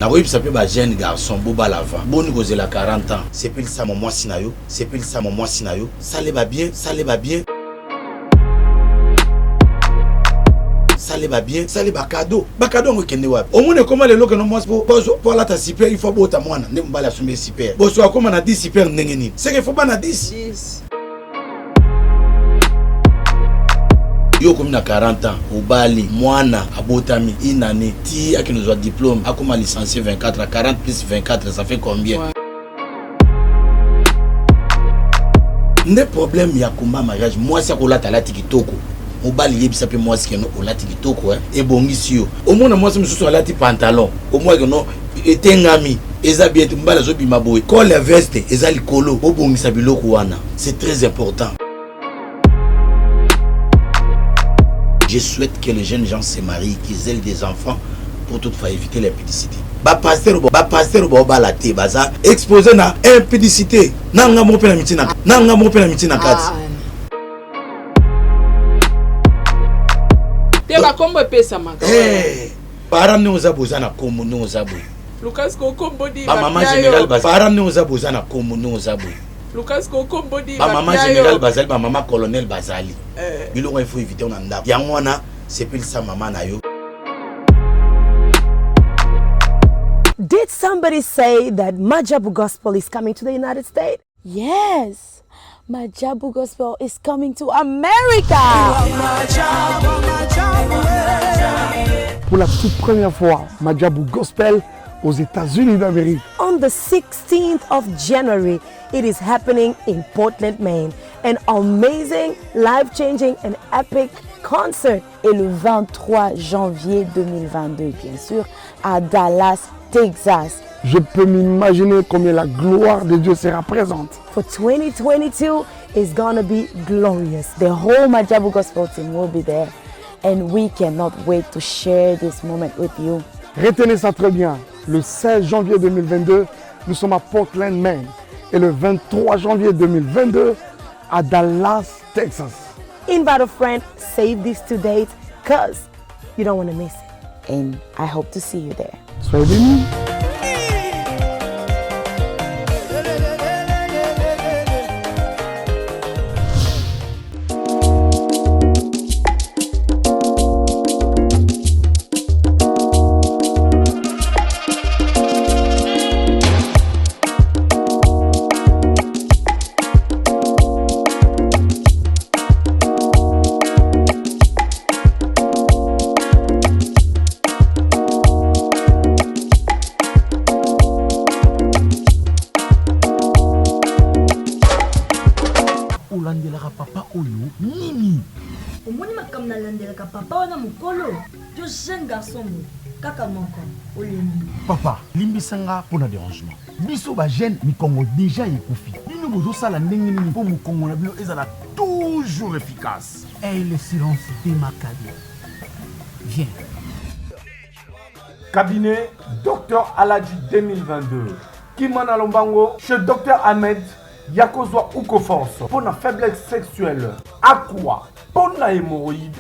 Nakoyebisa pe ba jeune garçon bobala avant boni kozela 40 ans sepelisa mwasi na yo sepelisa mwasi na yo sale ba bien sale ba bien sale ba bien sale ba cadeau ba cadeau yango ekende wapi omoni ekoma lelo keno mwasi po po alata super il faut abota mwana nde mobali asombi super boso akoma na 10 super ndenge nini seke faut bana 10 Yo okomi na 40 ans obali mwana abotami une année ti akende ozwa diplôme akoma licencié 24 à 40 plus 24 ça fait combien ouais. nde problème ya combat mariage mwasi akolata alati kitoko mobali yebisa mpe mwasi keno olati kitoko eh? ebongisi yo omona mwasi mosusu alati pantalon omona keno etengami eza bien te mobali azobima boye cole ya veste eza likolo bobongisa biloko wana c'est très important Je souhaite que les jeunes gens se marient, qu'ils aient des enfants pour toutefois éviter l'impudicité. Ba pasteur ba pasteur ba bala te baza exposé na impudicité. Na nga moko pe na mitina na nga moko pe na mitina kati. Ah. Te ba kombo epesamaka. Eh, parent ndenge oza boza na kombo ndenge oza boye. Lucas kokombo di ba mama général ba parent ndenge oza boza na kombo ndenge oza boye. Lucas kokombo di ba mama général bazali ba mama colonel bazali. Eh. Biloko il faut éviter na ndako. Yango wana sepelisa mama na yo. Did somebody say that Majabu Gospel is coming to the United States? Yes, Majabu Gospel is coming to America. Pour la toute première fois, Majabu Gospel aux États-Unis d'Amérique. On the 16th of January, it is happening in Portland, Maine. An amazing, life-changing and epic concert. Et le 23 janvier 2022, bien sûr, à Dallas, Texas. Je peux m'imaginer combien la gloire de Dieu sera présente. For 2022 is gonna be glorious. The whole Majabu Gospel team will be there and we cannot wait to share this moment with you. Retenez ça très bien. Le 16 janvier 2022, nous sommes à Portland, Maine. Et le 23 janvier 2022, à Dallas, Texas. Invite a friend, save these two dates, cause you don't want to miss it. And I hope to see you there. Soyez bénis. Olandelaka papa oyo nini? Omoni makambo nalandelaka papa wana mokolo yo jeune garçon boye kaka moko olembi. Papa limbisa nga pona derangement biso ba jeune mikongo dejà ekufi bino bozo sala ndenge nini po mukongo na bino ezala toujours efficace? Hey le silence de Maccabi viens. Cabinet Docteur Aladji 2022 Kima na lombango chez Docteur Ahmed ya kozwa Ucoforce mpo na faiblesse sexuelle, Aqua mpo na hemorroïde,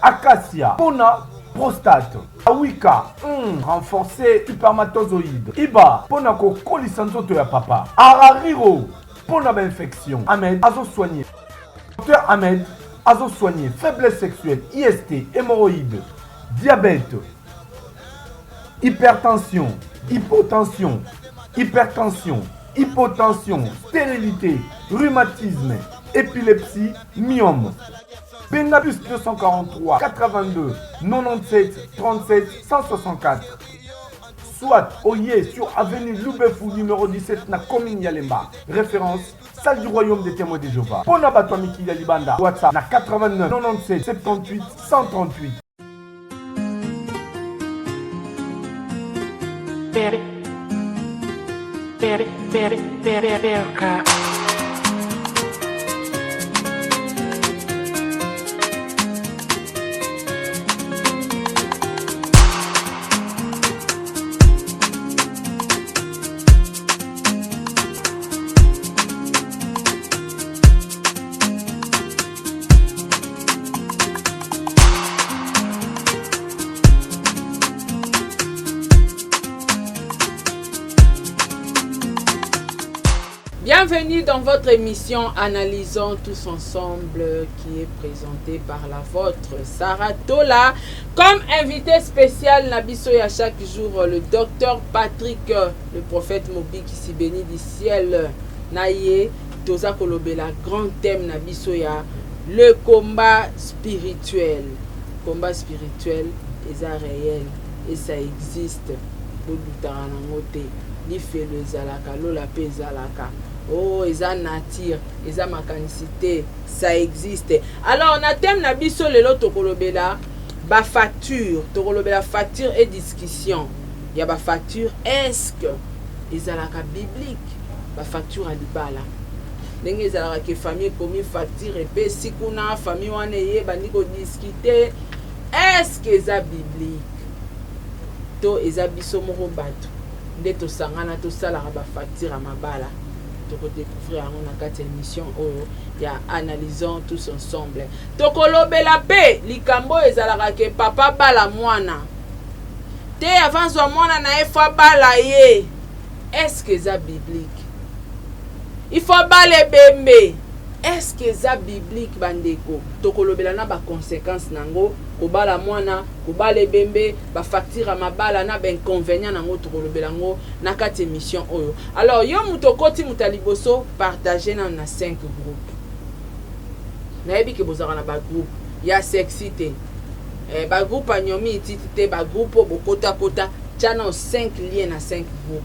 Acacia mpo na prostate, Awika renforcer spermatozoïde, Iba mpo na kokolisa nzoto ya papa, Arariro mpo na ba infection. Ahmed azo soigner. Docteur Ahmed azo soigner faiblesse sexuelle, IST, hemorroïde, diabète, hypertension, hypotension, hypertension, hypotension, stérilité, rhumatisme, épilepsie, myome. Benga plus 243 82 97 37 164. Soit oye sur avenue Lubefu numéro 17 na commune ya Lemba. Référence salle du royaume des témoins de Jéhovah. Pona bato ya mikili ya libanda WhatsApp na 89 97 78 138. Bienvenue dans votre émission Analysons tous ensemble qui est présentée par la vôtre Sarah Tola. Comme invité spécial na biso ya chaque jour le docteur Patrick, le prophète Mobi qui s'y bénit du ciel na ye toza kolobela grand thème na biso ya le combat spirituel. Combat spirituel eza réel et ça existe. Bodutaka nango te. Lifelo ezalaka, lola mpe ezalaka. Oh, eza nature, eza makanisi te, ça existe. Alors na thème na biso lelo tokolobela bafacture, tokolobela facture et discussion ya bafacture. Est-ce que ezalaka biblique, bafacture ya libala? Ndenge ezalaka ke famille ekomi facture, epesi kuna famille wana eyebandi kodiscuter, est-ce que eza biblique to eza biso moko bato nde tosangana tosalaka bafacture ya mabala? Tokodécouvrir yango na kati ya émission oyo ya Analysons tous ensemble. Tokolobela mpe likambo oyo ezalaka ke papa bala mwana te, avant zwa mwana na ye faut abala ye. Est-ce que eza biblique? Il faut abala ebembe, est-ce que eza biblique? Bandeko, tokolobela na baconséquence nango, kobala mwana, kobala ebembe, bafacture ya mabala na bainconvénient nango, tokolobela yango na kati émission oyo. Alors yo moto okoti, moto ya liboso, partage nano na 5 groupe. Nayebi ke bozalaka na bagroupe ya sexy te, bagroupe anyomi etiti te, bagroupe oyo bokotakota. Tia nano 5 lien na 5 groupe,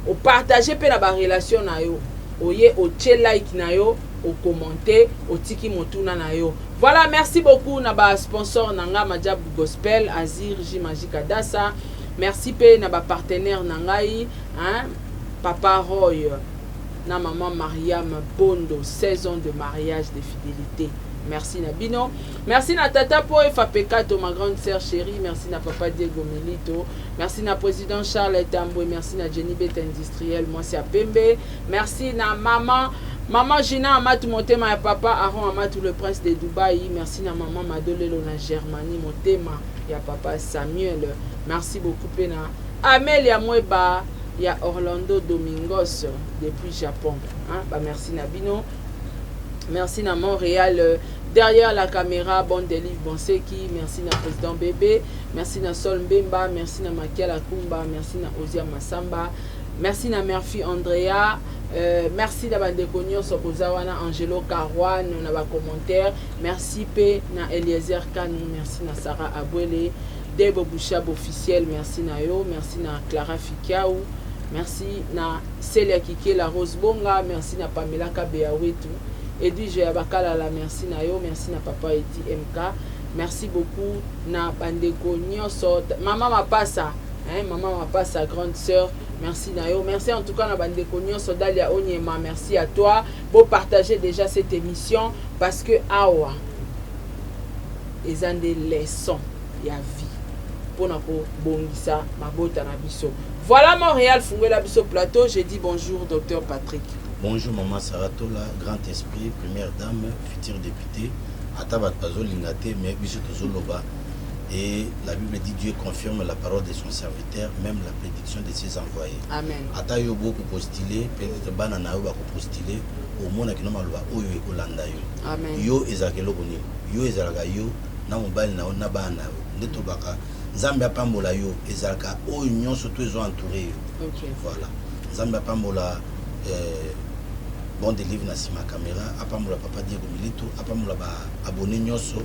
opartage mpe na barelation na yo. Oye otie like na yo, okommente, otiki motuna na yo. Voilà, merci beaucoup na basponsor na nga Majabu Gospel, Azir J Magique Adasa. Merci mpe na bapartenaire na ngai, hein, papa Roy na maman Mariam Bondo, 16 ans de mariage de fidélité, merci na bino. Merci na tata po Efapekato, ma grande sœur chérie. Merci na papa Diego Milito, merci na président Charles Tambwe, merci na Jenny Bet industriel, mwasi ya pembe. Merci na maman Gina Amatu, motema ya papa Aaron Amatu, le prince de Dubaï. Merci na maman Madolelo na Germanie, motema ya papa Samuel. Merci beaucoup mpe na Amelia Mweba ya Orlando Domingos depuis Japon, hein? Ba merci na bino. Merci na Montréal, derrière la caméra, bon délivre Bonseki. Merci na président Bébé, merci na Sol Mbemba, merci na Makiala Kumba, merci na Ozia Masamba, merci na Murphy Andrea, merci na bandeko nyonso boza wana, Angelo Carwan na bacommentaire. Merci mpe na Eliezer Kanu, merci na Sarah Abwele, Debo Bouchab officiel, merci na yo. Merci na Clara Fikiau, merci na Celia Kikela Rose Bonga, merci na Pamela Kabeya wetu, Edwige ya Bakalala, merci na yo. Merci na papa Edi MK, merci beaucoup na bandeko nyonso. Mama Mapasa, hein, mama Mapasa, grande sœur, merci na yo. Merci en tout cas na bandeko nyonso. Dalia Onyema, merci à toi. Bo partager déjà cette émission parce que awa eza nde leçon ya vie mpona kobongisa mabota na biso. Voilà, Montréal fungwela biso plateau. Je dis bonjour, docteur Patrick. Bonjour maman Saratola, grand esprit, première dame, future députée. Ata bato bazolinga te, mais biso tozoloba. Et la Bible dit: Dieu confirme la parole de son serviteur, même la prédiction de ses envoyés. Amen. Ata yo bokopostule, peut-être bana na yo bakopostule, omonaki no maloba oyo ekolanda yo. Amen. Yo ezalaka eloko nini? Yo ezalaka yo na mobali na yo na bana na yo. Nde tolobaka Nzambe apambola yo, ezalaka oyo nyonso to ezo entouré yo. Voilà, Nzambe apambola bon délivre na nsima caméra, apambola papa Diego Milito, apambola baabonné nyonso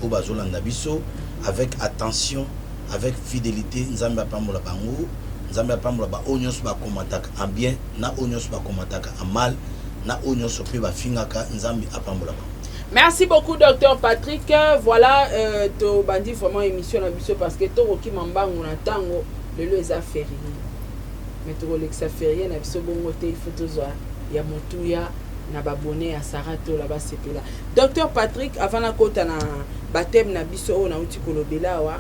oyo bazolanda biso avec attention, avec fidélité. Nzambe apambola bango, Nzambe apambola baoyo nyonso bakomataka en bien, na oyo nyonso bakomataka en mal, na oyo nyonso mpe bafingaka. Nzambe apambola bango. Merci beaucoup, docteur Patrick. Voilà, tobandi vraiment émission na biso parce que tokokima mbangu na ntango. Lelo eza férié, mais tokolekisa férié na biso bongo te. Il faut tozwa ya motuya na babone ya Sara Tola basepela. Docteur Patrick, avant nakota na bathème na biso oyo nauti kolobela awa,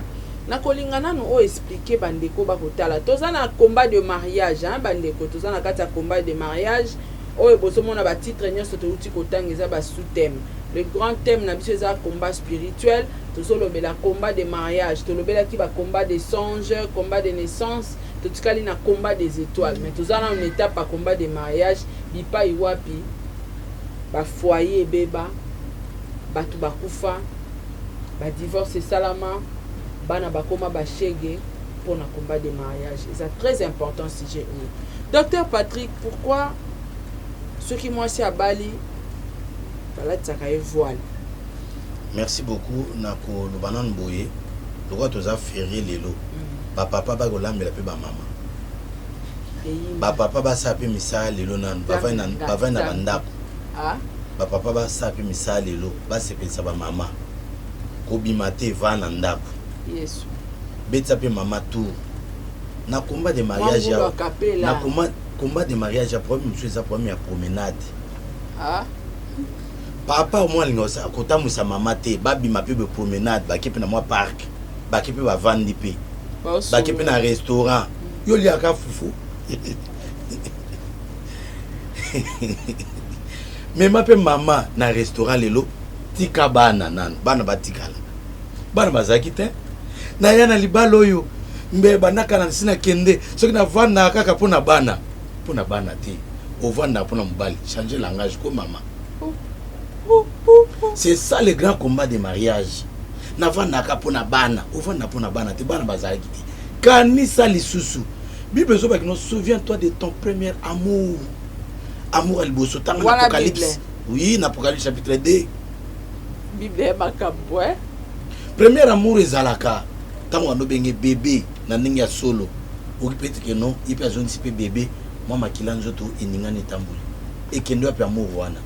nakolinga nanu oyo expliquer bandeko bakotala. Toza na combat de mariage, hein, bandeko, toza na kati ya combat de mariage oyo bozomona batitre nyonso touti kotanga eza basous-thème. Le grand thème na biso eza combat spirituel. Tozolobela combat de mariage, tolobelaki bacombat de songe, combat de naissance. Totikali na combat des étoiles, mais toza nanu na étape ya combat de mariage. Bipai wapi bafoyer ebeba, bato bakufa, badivorce esalama, bana bakoma bashege mpona combat de mariage. Eza très important, sujet oyo. Docteur Patrick, pourquoi soki mwasi abali, balatisaka ye voile? Merci beaucoup. Na koloba nanu boye, lokola toza férié lelo, bapapa bakolambela mpe bamama, bapapa basala mpe misala lelo nanu, bavandi na bandako. Bapapa basala mpe misala lelo, basepelisa bamama. Kobima te, va na ndako, betisa mpe mama tour. Na combat de mariage, na combat de mariage ya problème mosusu eza problème ya promenade. Papa omwa alinga kotambwisa mama te, babima mpe bepromenade, bake mpe na mwa parc, bake mpe bavandi mpe, bake mpe na restaurant. Yo liaka fufu, mema mpe mama na restaurant lelo. Tika bana nanu, bana batikala, bana bazalaki te. Naya na libala oyo mbe bandaka na nsi, nakende soki navandaka kaka mpo na bana, mpo na bana te, ovandaka mpo na mobali. Changer langage ko mama, c'est ça le grand combat de mariage. Navandaka mpo na bana, ovanda mpo na bana te, bana bazalaki te. Kanisa lisusu Bible ezobaki no: souviens toi de ton premier amour, amour ya liboso. Ntango na Apocalypse, oui, na Apocalypse chapitre 2. Bible ya makambo. Premier amour ezalaka ntango bando obenge bébé na ndenge ya solo, oki mpe teke no ye mpe azongisi mpe bébé, mwa makila nzoto eningani, etamboli, ekende wapi amour wana?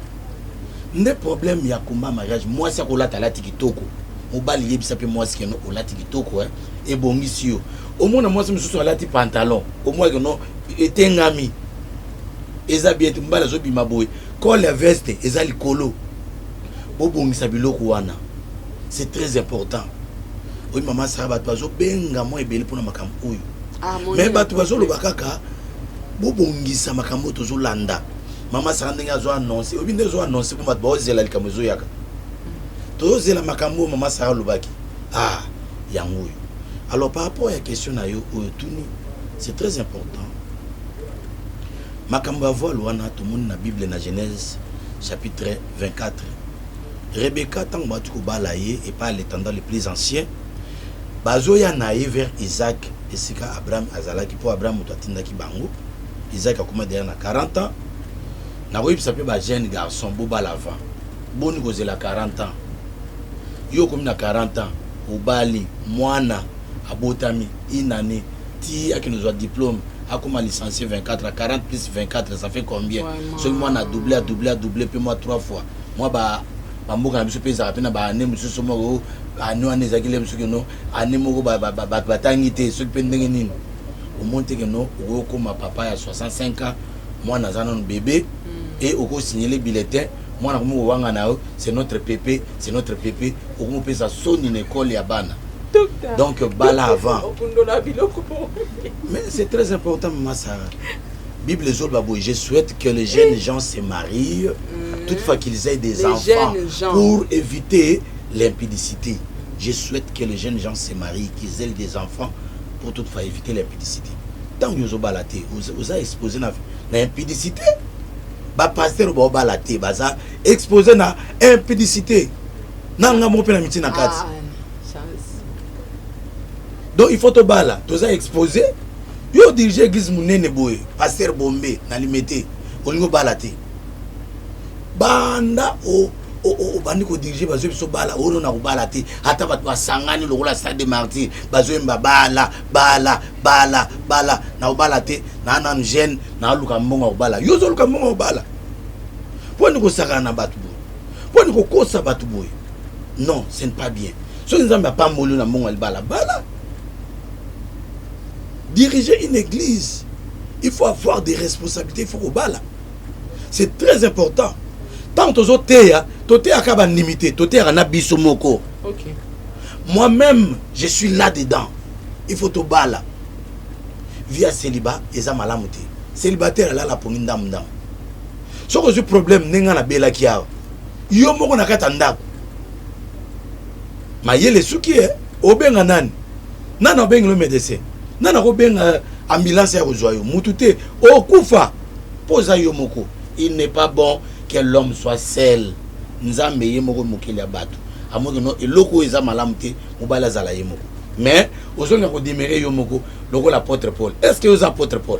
Nde problème ya combat mariage. Mwasi akolata, alati kitoko, mobali yebisa mpe mwasi keno olati kitoko, ebongisi yo. Omona mwasi mosusu alati pantalon, omona keno etengami, eza bien te. Mobali azobima boye, col ya veste eza likolo. Bobongisa biloko wana, c'est très important. Oyi mama Sara, bato bazobenga mwa ebele mpona makambo oyo, mais bato bazoloba kaka bobongisa makambo oyo. Tozolanda mama Sara ndenge azo annonce, oyebi nde ezo annonce mpo bato baozela likambo ezoyaka. Tozozela makambo oyo mama Sara alobaki. Ah, yango oyo. Alors, par rapport ya question na yo oyo tuni, c'est très important. Makambo ya voile wana, tomoni na Bible, na Genèse chapitre 24, Rebeka, ntango bauti kobala ye epai l'étendard le plus ancien, bazoya na ye vers Isaac, esika Abraham azalaki, mpo Abraham moto atindaki bango. Isaac akoma deja na 40 ans. Nakoyebisa mpe bajeune garçon, bobala avant. Boni kozela 40 ans? Yo okomi na 40 ans, obali, mwana abotami, une année ti akende ozwa diplôme, akoma licencié, 24 à 40 plus 24, ça fait combien? Soki mwana adouble, adouble, adouble mpe mwa 3 fois, mwa bamboka na biso mpe ezalaka mpe na baannée mosusu moko, année wana ezalaki le soki no année moko bato batangi te, soki mpe ndenge nini, omoni te keno okoki okóma papa ya 65 ans, mwana aza nano bébé et okosignele bulletin, mwana akomi kowanga na yo: c'est notre pépé, c'est notre pépé. Okomi opesa soni na ekole ya bana. Donc bala avant. Mais c'est très important, mama Sarah. Bible ezoloba boye: je souhaite que les jeunes gens se marient, toutefois qu'ils aient des Les enfants, jeunes gens. pour éviter l'impudicité. Je souhaite que les jeunes gens se marient, qu'ils aient des enfants, pour toutefois éviter l'impudicité. Ntango yo ozobala te, oza exposé na impudicité. Bapasteur baobala te baza exposé na impudicité. Na nga moko mpe na miti na kati. Ah, chance. Donc il faut tobala, toza exposé. Yo dirige église monene boye, pasteur Bombe na Limete, olingi obala te? Banda obandi kodirige, bazwi biso bala oyo na kobala te. Ata bato basangani lokola Stade de Martyr, bazoyemba bala, bala, bala, bala, na kobala te, naa nanu jeune, naoluka mbongo ya kobala. Yo ozoluka mbongo ya kobala, mpo ni kosakana na bato boye, mpo ni kokosa bato boye? Non, ce n'est pas bien. Soki Nzambe apamboli yo na mbongo ya libala, bala. Diriger une église, il faut avoir des responsabilités, il faut kobala, c'est très important. Tant tozoteya, toteyaka bandimi te, toteyaka na biso moko. Moi-même, je suis là dedans. Il faut tobala. Vie ya célibat eza malamu te. Célibataire alala pongi ndambu ndambu. Soki ozwi problème ndenge nga nabelaki awa, yo moko na kati ya ndako, mayele esuki, e obenga nani? Nani abengeli médecin? Nani akobenga? Ambulance ya kozwa yo mutu te, okufa mpo oza yo moko. Il n'est pas bon que l'homme soit seul. Nzambe ye moko mokeli ya bato amoki no eloko oyo eza malamu te mobali azala ye moko, mais ozolinga kodemere yo moko lokola apôtre Paul. Est ce que oza apôtre Paul?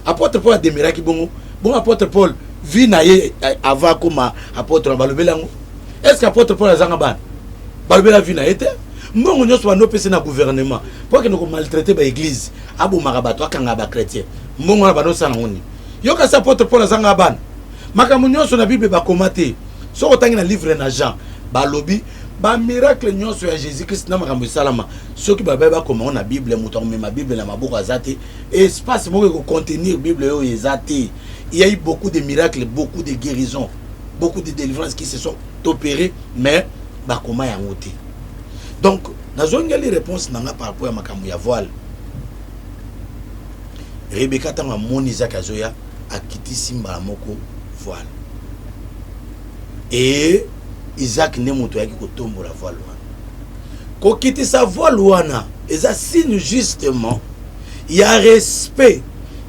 Apôtre Paul ademeraki bongo bongo. Apôtre Paul, vie na ye avant akoma apôtre, balobeli yango? Est ce que apôtre Paul azanga bana? Balobela vie na ye te. Mbongo nyonso bando opesi na gouvernement mpo akende komaltraite baeglise, abomaka bato, akangaka bachrétien, mbongo wana bando osala yango nini? Yo kasi apôtre Paul azanga bana? Makambo nyonso na Bible bakoma te. Soki otangi na livre na Jean, balobi bamiracle nyonso ya Jésus Christ na makambo esalama, soki babai bakoma yango na Bible, moto akomema Bible na maboko aza te, espace moko ekocontenir Bible oyo eza te. Il y a eu beaucoup de miracles, beaucoup de guérisons, beaucoup de délivrances qui se sont opérées, mais bakoma yango te. Donc nazongeli réponse na nga par rapport ya makambo ya voile. Rebeka, ntango amoni Isaac azoya, akitisi mbala moko voile e Isaac nde moto ayaki kotombola voile wana. Kokitisa voile wana eza signe justement ya respect,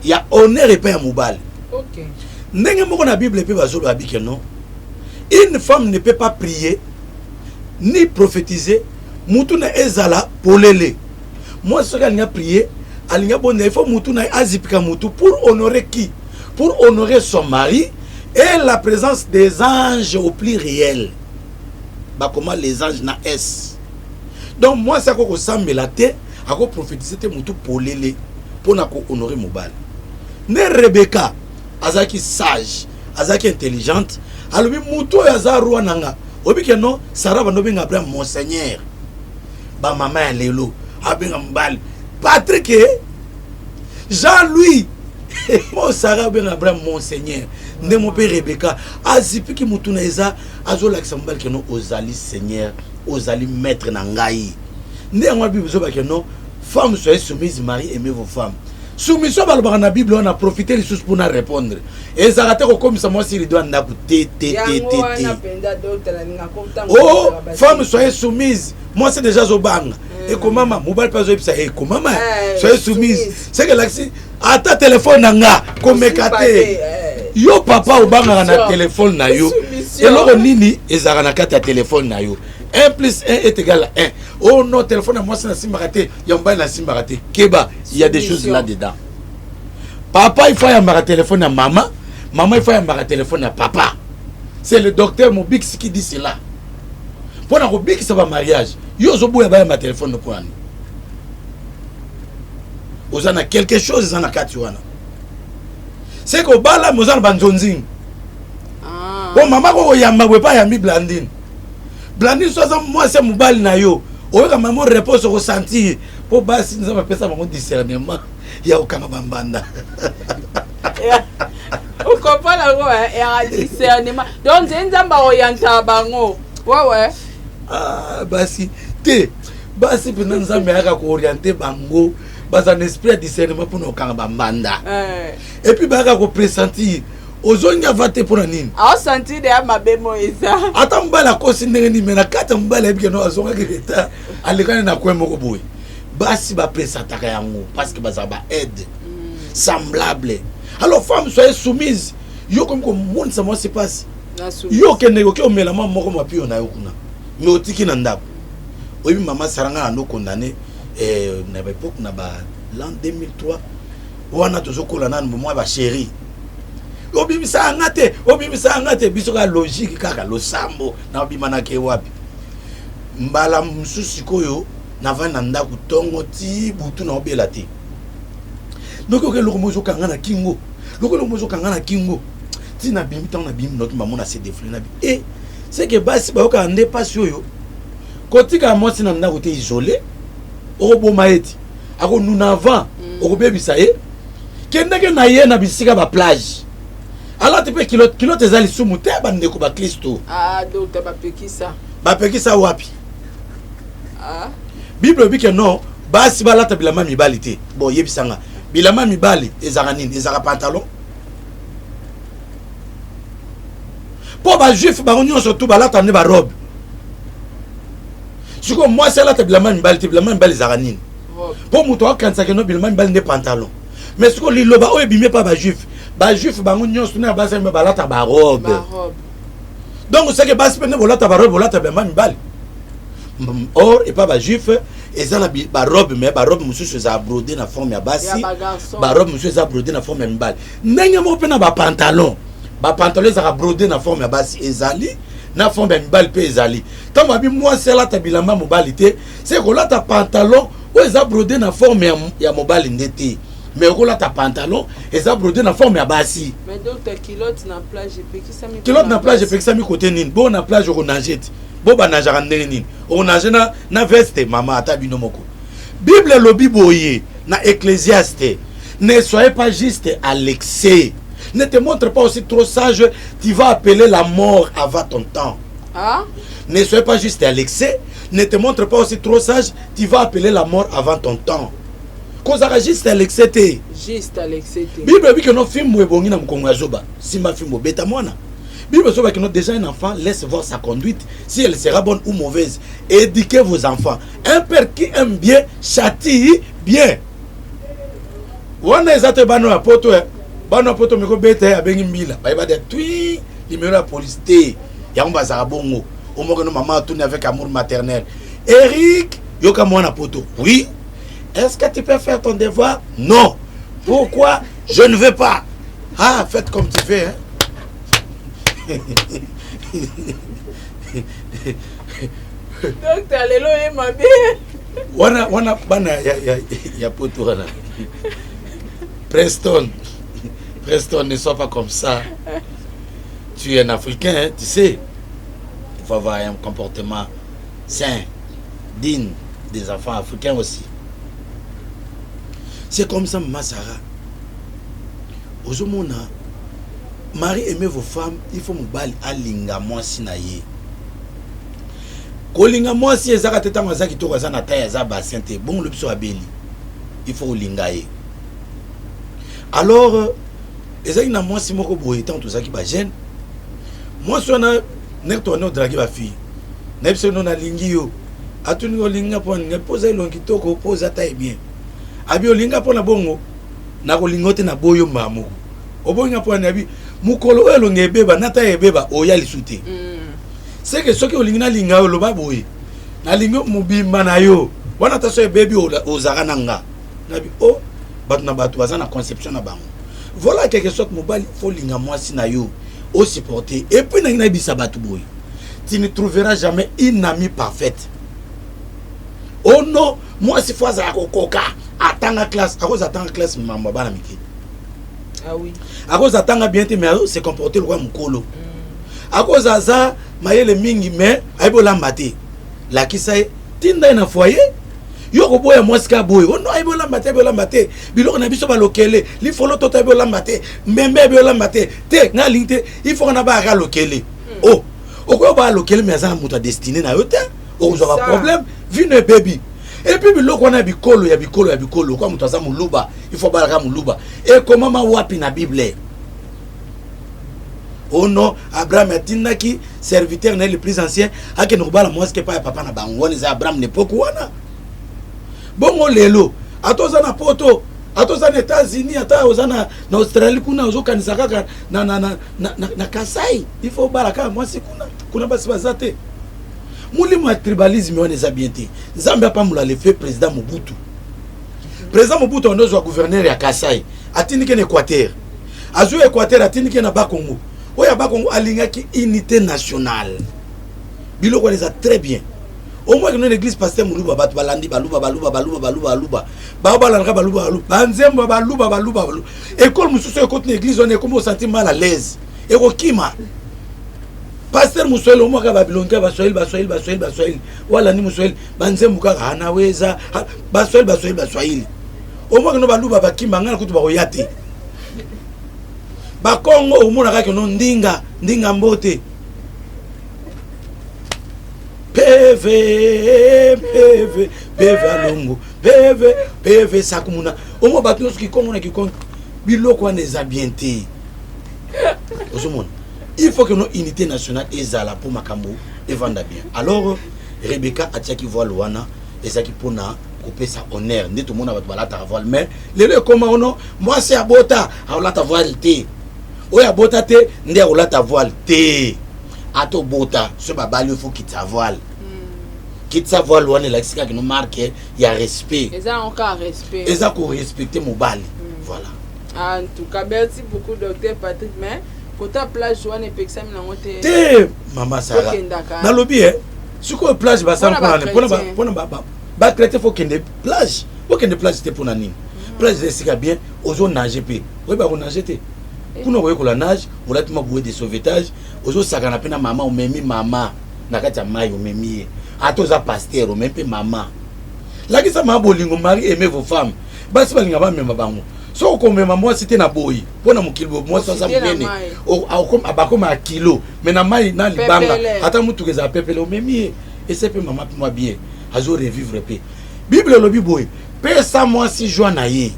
ya honneur epai ya mobali. Ndenge moko na Bible mpe bazoloba bike non, une femme ne peut pas prier ni prophétiser mutu na ezala polele. Mwasi soki alingi aprier, alingi abondela, il faut mutu na ye azipika mutu. Pour honorer qui? Pour honorer son mari et la présence des anges au pluriel. Bakoma les anges na s. Donc mwasi ako kosambela te, akoprophétise te mutu polele, mpona kohonorer mobali. Nde Rebeka azalaki sage, azalaki intelligente. Alobi mutu oyo aza roi na nga. Oyebi ke non, Sara bando obenga Abraham monseigneur. Bamama ya lelo abenga mobali Patrick, Jean Louis mo. Sara abenga Abraham monseigneur. Nde mo mpe Rebeka azipiki mutu na eza azolakisa mobali ke non, ozali seigneur, ozali maître na ngai. Nde yango wana Bible ezobake non, femme soyez soumise, mari aimez vos femmes. Soumission balobaka na Bible wana, profite lisusu mpona répondre, ezalaka te kokomisa mwasi rideau ya ndako te, te, te, te, te. Oh, femme soyez soumise, mwasi déjà azobanga. Ekomama, mobali mpe azoyebisa ye ekomama, soyez soumise. Seke elakisi ata telefone na nga komeka te. Yo papa obangaka na telefone na yo, eloko nini ezalaka na kati ya telefone na yo? 1 plus 1 est égal à 1. Oh non, telefone ya mwasi nasimbaka te, ya mobali nasimbaka te. Keba, il y a des choses là dedans. Papa il faut ayambaka telefone ya mama, mama il faut ayambaka telefone ya papa. C'est le docteur Mobix qui dit cela mpona kobikisa bamariage. Yo ozoboya bayamba telefone mpo nani? Oza na quelque chose eza na kati wana. Seke obala me oza na banzonzingi po mama kokoyamba boye, pa ayambi Blandine. Blandine so aza mwasi ya mobali na yo, oyoka mama réponse, okosentir mpo basi Nzambe apesa bango discernement ya kokanga bambanda. Okomprendre yango ya discernement, donc nzeli Nzambe aorienta bango wawe. Ah, basi te, basi mpenza Nzambe ayaka kooriente bango, baza na esprit ya discernement mpona kokanga bambanda. Et puis bayaka kopressentir ozongi ava te mpo na nini. Aosentir deya mabe mo eza. Ata mobali akosi ndenge nini, me na kati ya mobali ayebi keno azongaki retard, alekani na coin moko boye. Basi bapresentaka yango parce que bazala ba aide semblable. Alors femme soyez soumise. Yo komi komonisa mwasi mpasi, yo okendeki oke omela mwa moko mapio na yo kuna, me otiki na ndako. Oyebi mama Sara, ngai nando condamné na baepoke na ba l'an 2003 wana, tozokola nanu mwa bachéri, obimisa yanga te, obimisa yanga te. Biso kaka logique, kaka losambo na obima nake wapi. Mbala mosusu sikoyo navandi na ndako ntongo ti butu, na obela te. Noki oke eloko mo ezokanga na kingo, loko eloko mo ezokanga na kingo ti nabimi. Ntango nabimi, noki bamona se défoulé nabi e seke. Basi bayokaka nde mpasi oyo kotikala mwasi na ndako te isole, okoboma ye ti akonuna avant, okobebisa ye. Kendeke na ye na bisika baplage, alati mpe culotte. Culotte eza lisumu te, bandeko baklisto. Ah, docteur, bapekisa. Bapekisa wapi? Ah. Bible elobi ke non, basi balata bilamba mibali te. Bon, yebisanga, bilamba mibali ezalaka nini? Ezalaka pantalon? Mpo bajuif bango nyonso tu balata nde barobe. Sikoyo mwasi alata bilamba mibali te, bilamba mibali ezalaka nini? Mpo moto akanisaka no bilamba mibali nde pantalon. Mais sikoyo liloba oyo ebimi epa bajuif, bajuif bango nyonso na basi balata barobe. Donc seke basi mpe nde bolata barobe, bolata bilamba mibali. Or epa bajuif eza na barobe, mais barobe mosusu eza brodé na forme ya basi, barobe mosusu eza brodé na forme ya mibali. Ndenge moko mpe na bapantalon, bapantalon ezalaka brodé na forme ya basi, ezali na forme ya mibali mpe ezali. Ntango babi mwasi alata bilamba mobali te, se kolata pantalon oyo eza brodé na forme ya mobali nde te, mais okolata pantalon eza brodé na forme ya basi. Mais docteur, culotte na plage epekisami? Culotte na plage epekisami kote nini? Bo na plage okonage te, bo banageaka ndenge nini? Okonage na veste? Mama, ata bino moko, Bible elobi boye na Ecclésiaste: ne soyez pas juste à l'excès, ne te montre pas aussi trop sage, tu vas appeler la mort avant ton temps. Ah? Ne soyez pas juste à l'excès, ne te montre pas aussi trop sage, tu vas appeler la mort avant ton temps. Kozalaka juste à l'excès te. Juste à l'excès te. Bible elobi keno fimbu ebongi na mokongo ya zoba, simba fimbu, obeta mwana. Bible ezoba keno déjà un enfant, laisse voir sa conduite, si elle sera bonne ou mauvaise. Éduquez vos enfants. Un père qui aime bien châtie bien. Wana eza te bana ya poto, bana ya poto mikobeta ye, abengi mbila, bayeba de twi numéro ya police te. Yango bazalaka bongo. Omokeno mama atuni avec amour maternel: Eric, yoka mwana poto, oui, est-ce que tu peux faire ton devoir? Non. Pourquoi? Je ne veux pas. Ah, faites comme tu fais, hein. Docteur, lelo ye mabe. Wana bana ya poto wana. Preston, Preston, ne sois pas comme ça. Tu es un Africain, hein, tu sais, il faut avoir un comportement sain, digne des enfants africains aussi. C'est comme ça. Mama Sarah, ozomona, maris, aimez vos femmes. Il faut mobali alinga mwasi na ye. Kolinga mwasi ezaka te ntango aza kitoko, aza na taille, aza bassin te. Bongo lobi so abeli, il faut kolinga ye. Alors ezalaki na mwasi moko boye, ntango tozalaki bajeune, mwasi wana ndenge tobandi odraguer bafille, nayebi soki no nalingi yo. Atuni: olinga mpo alinga mpo oza elongi kitoko, mpo oza taille bien? Abi olinga mpo na bongo, nakolinga te, na boyo mbala moko. Oboyinga mpo ani? Abi mokolo oyo elongi ebeba na taille ebeba, oya lisu te. Seke soki olingi nalinga yo, oloba boye: nalingi mobimba na yo wana, ata so ebebi, ozalaka na nga. Nabi o oh, bato na bato baza na conception na bango. Voilà, quelque sorte mobali faut linga mwasi na yo, osupporter. Et puis nangi nayebisa bato boye: tu ne trouveras jamais une amie parfaite. Oh non, mwasi faut azala kokoka, atanga classe. Akoza atanga classe, mambo ya bana mike. Ah oui. Akoza atanga bien te, mais se comporter lokola mokolo. Akoza aza mayele mingi, mais ayebi olamba te. Lakisa ye, tinda ye na foyer. Yo koboya mwasi ka boye: ono ayebi olamba te, ayebi olamba te, biloko na biso balokele lifolo toto, ayebi olamba te, mbembe ayebi olamba te. Te, ngai alingi te, il faut kana bayaka lokele. O okoyo baya lokele, mais aza na moto adestiné na yo te, okozwa baproblème, vino ebebi. Et puis biloko wana ya bikolo, ya bikolo, ya bikolo, kwa moto aza moluba, il faut abalaka moluba, ekomama wapi na Bible? Oh non, Abraham atindaki serviteur na ye le plus ancien akende kobala mwasi ke epai ya papa na bango. Wana eza Abraham na epoke wana. Bongo lelo, ata oza na poto, ata oza na États-Unis, ata oza na Australie kuna, ozokanisa kaka na Kasai, il faut obala kaka mwasi kuna. Kuna basi baza te. Molimo ya tribalisme wana eza bien te. Nzambe apambola le feu président Mobutu. Président Mobutu ando ozwa gouverneur ya Kasai, atindiki na Équateur, azwi Équateur, atindiki na Bakongo. Oyo ya Bakongo alingaki unité nationale. Biloko wana eza très bien. Omwaki no na église, pasteur moluba, bato balandi baluba, baluba, baluba, baluba, baluba, bao balandaka baluba, baluba, banzembo ya baluba, baluba, baluba. Ekole mosusu ekoti na église wana, ekomi osentir mal à l'aise, ekokima. Pasteur moswahili, omwaka babilongi ya baswahili, baswahili, baswahili, baswahili, walandi moswahili, banzembo kaka anaweza, baswahili, baswahili, baswahili. Omwaki no baluba bakima, ngai na kutu bakoya te. Bakongo omonaka keno ndinga ndinga mbote PV PV PV alongo PV PV sakumuna. Omo bato nyonso kikongo na kikongo. Biloko wana eza bien te. Ozomona, il faut que no unité nationale ezala mpo makambo evanda bien. Alors Rebecca atiaki voile wana, ezalaki mpona Kopesa honneur nde tomona bato balataka voile, mais lelo ekoma ono mwasi abota akolata voile te, oyo abota te nde akolata voile te. Ata obota, so babali, il faut kitisa voile. Kitisa voile wana elakisi kaka no marque ya respect. Eza encore respect. Eza korespecte mobali, voilà. En tout cas, merci beaucoup, docteur Patrick. Mais kota plage wana epekisami nango te? Te, mama Sara. Tokendaka. Nalobi e sikoyo plage basala Mpona mpona nini? Mpona bachrétien. mpona bachrétien faut kende plage. Okende plage te mpona nini? Plage eza esika bien, ozonage mpe oyeba konage te kuna, okoyekola nage, olati mwa bouée de sauvetage, ozosakana mpe na mama, omemi mama na kati ya mai, omemi ye. Ata oza pasteur, omemi mpe mama, lakisa mama bolingo. Mari, aimez vos femmes. Basi balinga bamema bango. Soki okomema mwasi te na boyi mpo na mokili boye, mwasi aza Osite na monene, mai. Bakoma ya kilo, mais na mai na libanga Pepele. ata mutuka ezala pepele, omemi ye, ese mpe mama mpe mwa bien, azo revivre mpe. Bible elobi boye: pesa mwasi joie na ye,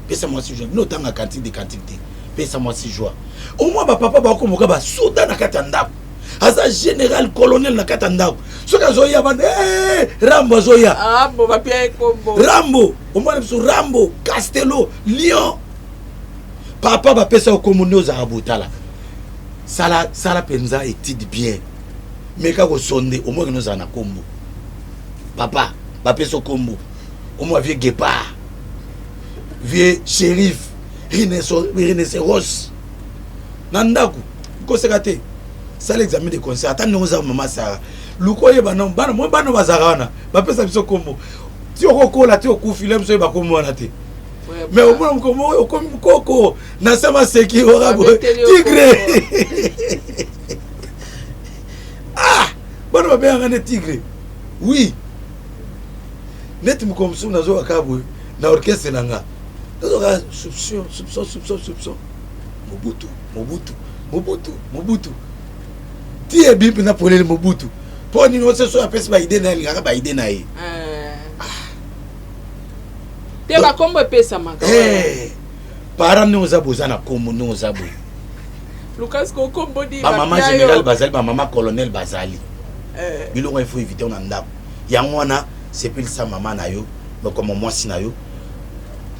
pesa mwasi joie. Bino otanga Cantique de Cantique te? Pesa mwasi joie. Omwa bapapa bakomoka basoda na kati ya ndako, aza général, colonel na kati ya ndako. Soki azoya, bana: "Eh, Rambo azoya." Rambo, bapia ye kombo. Rambo, omwana biso Rambo, Castelo, Lion. Papa, bapesa yo kombo nde ozalaka botala. Sala, sala mpenza étude bien, meka kosonde, omwaki nozala na kombo. Papa, bapesa yo kombo, omwa vieux Guépard, vieux Shérif, rhinocéros na ndako. Koseka te, sala examen de conscience. Ata ndenge oza, mama Sara, luka oyeba no bana mwa bana bazalaka wana, bapesa biso kombo ti okokola, ti okufi, le biso oyeba kombo wana te. Mais omona mokomo okomi koko na se maseki oka boye. Babeteli yo. Tigre. Ah, bana babengaka nde tigre, oui. Neti mokolo mosusu nazokaka boye na orchestre na nga, nazoka soupçon, soupçon, soupçon, soupçon, Mobutu, Mobutu, Mobutu, Mobutu, ti ebi mpenza polele Mobutu. Mpo nini? Ose so apesi baidées na ye, alingaka baidées na ye. Te, bakombo epesamaka. Eh, para ndenge oza boye, oza na kombo ndenge oza boye. Lukas kokombo di. Bamama bapia yo. Général bazali, bamama colonel bazali. Biloko il faut éviter na ndako. Yango wana, sepelisa mama na yo, bakoma mwasi na yo,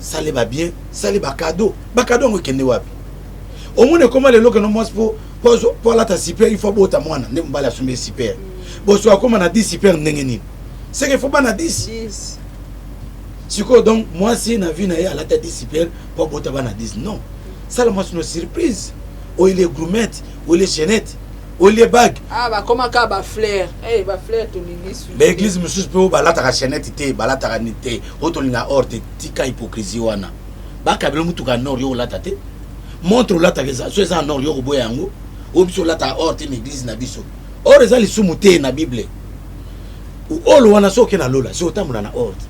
sale babien, sale bacadeau. Bacadeau yango ekende wapi? Omoni, ekoma lelo keno mwasi po alata super, il faut abota mwana nde mobali asombi super. Boso akóma na 10 super ndenge nini? Seke il faut bana 10. 10. Sikoyo donc mwasi na vie na ye alata 10 super po abota bana 10? Non, sala mwasi no surprise, oyelie gourmette, oyelie chaînette, oyelie bague. Ah, bakoma kaka bafleur. Eh, bafleur tolingi su. Baéglise mosusu mpe oyo balataka chaînette te, balataka nini te, oyo tolinga or te. Tika hypocrisie wana. Bakabela motuka nor, yo olata te. Montre olataka so eza na or, yo koboya yango. Oyo biso olataka or te na église na biso. Or eza lisumu te na Bible. Olo wana so oke na lola, so otambola na or te.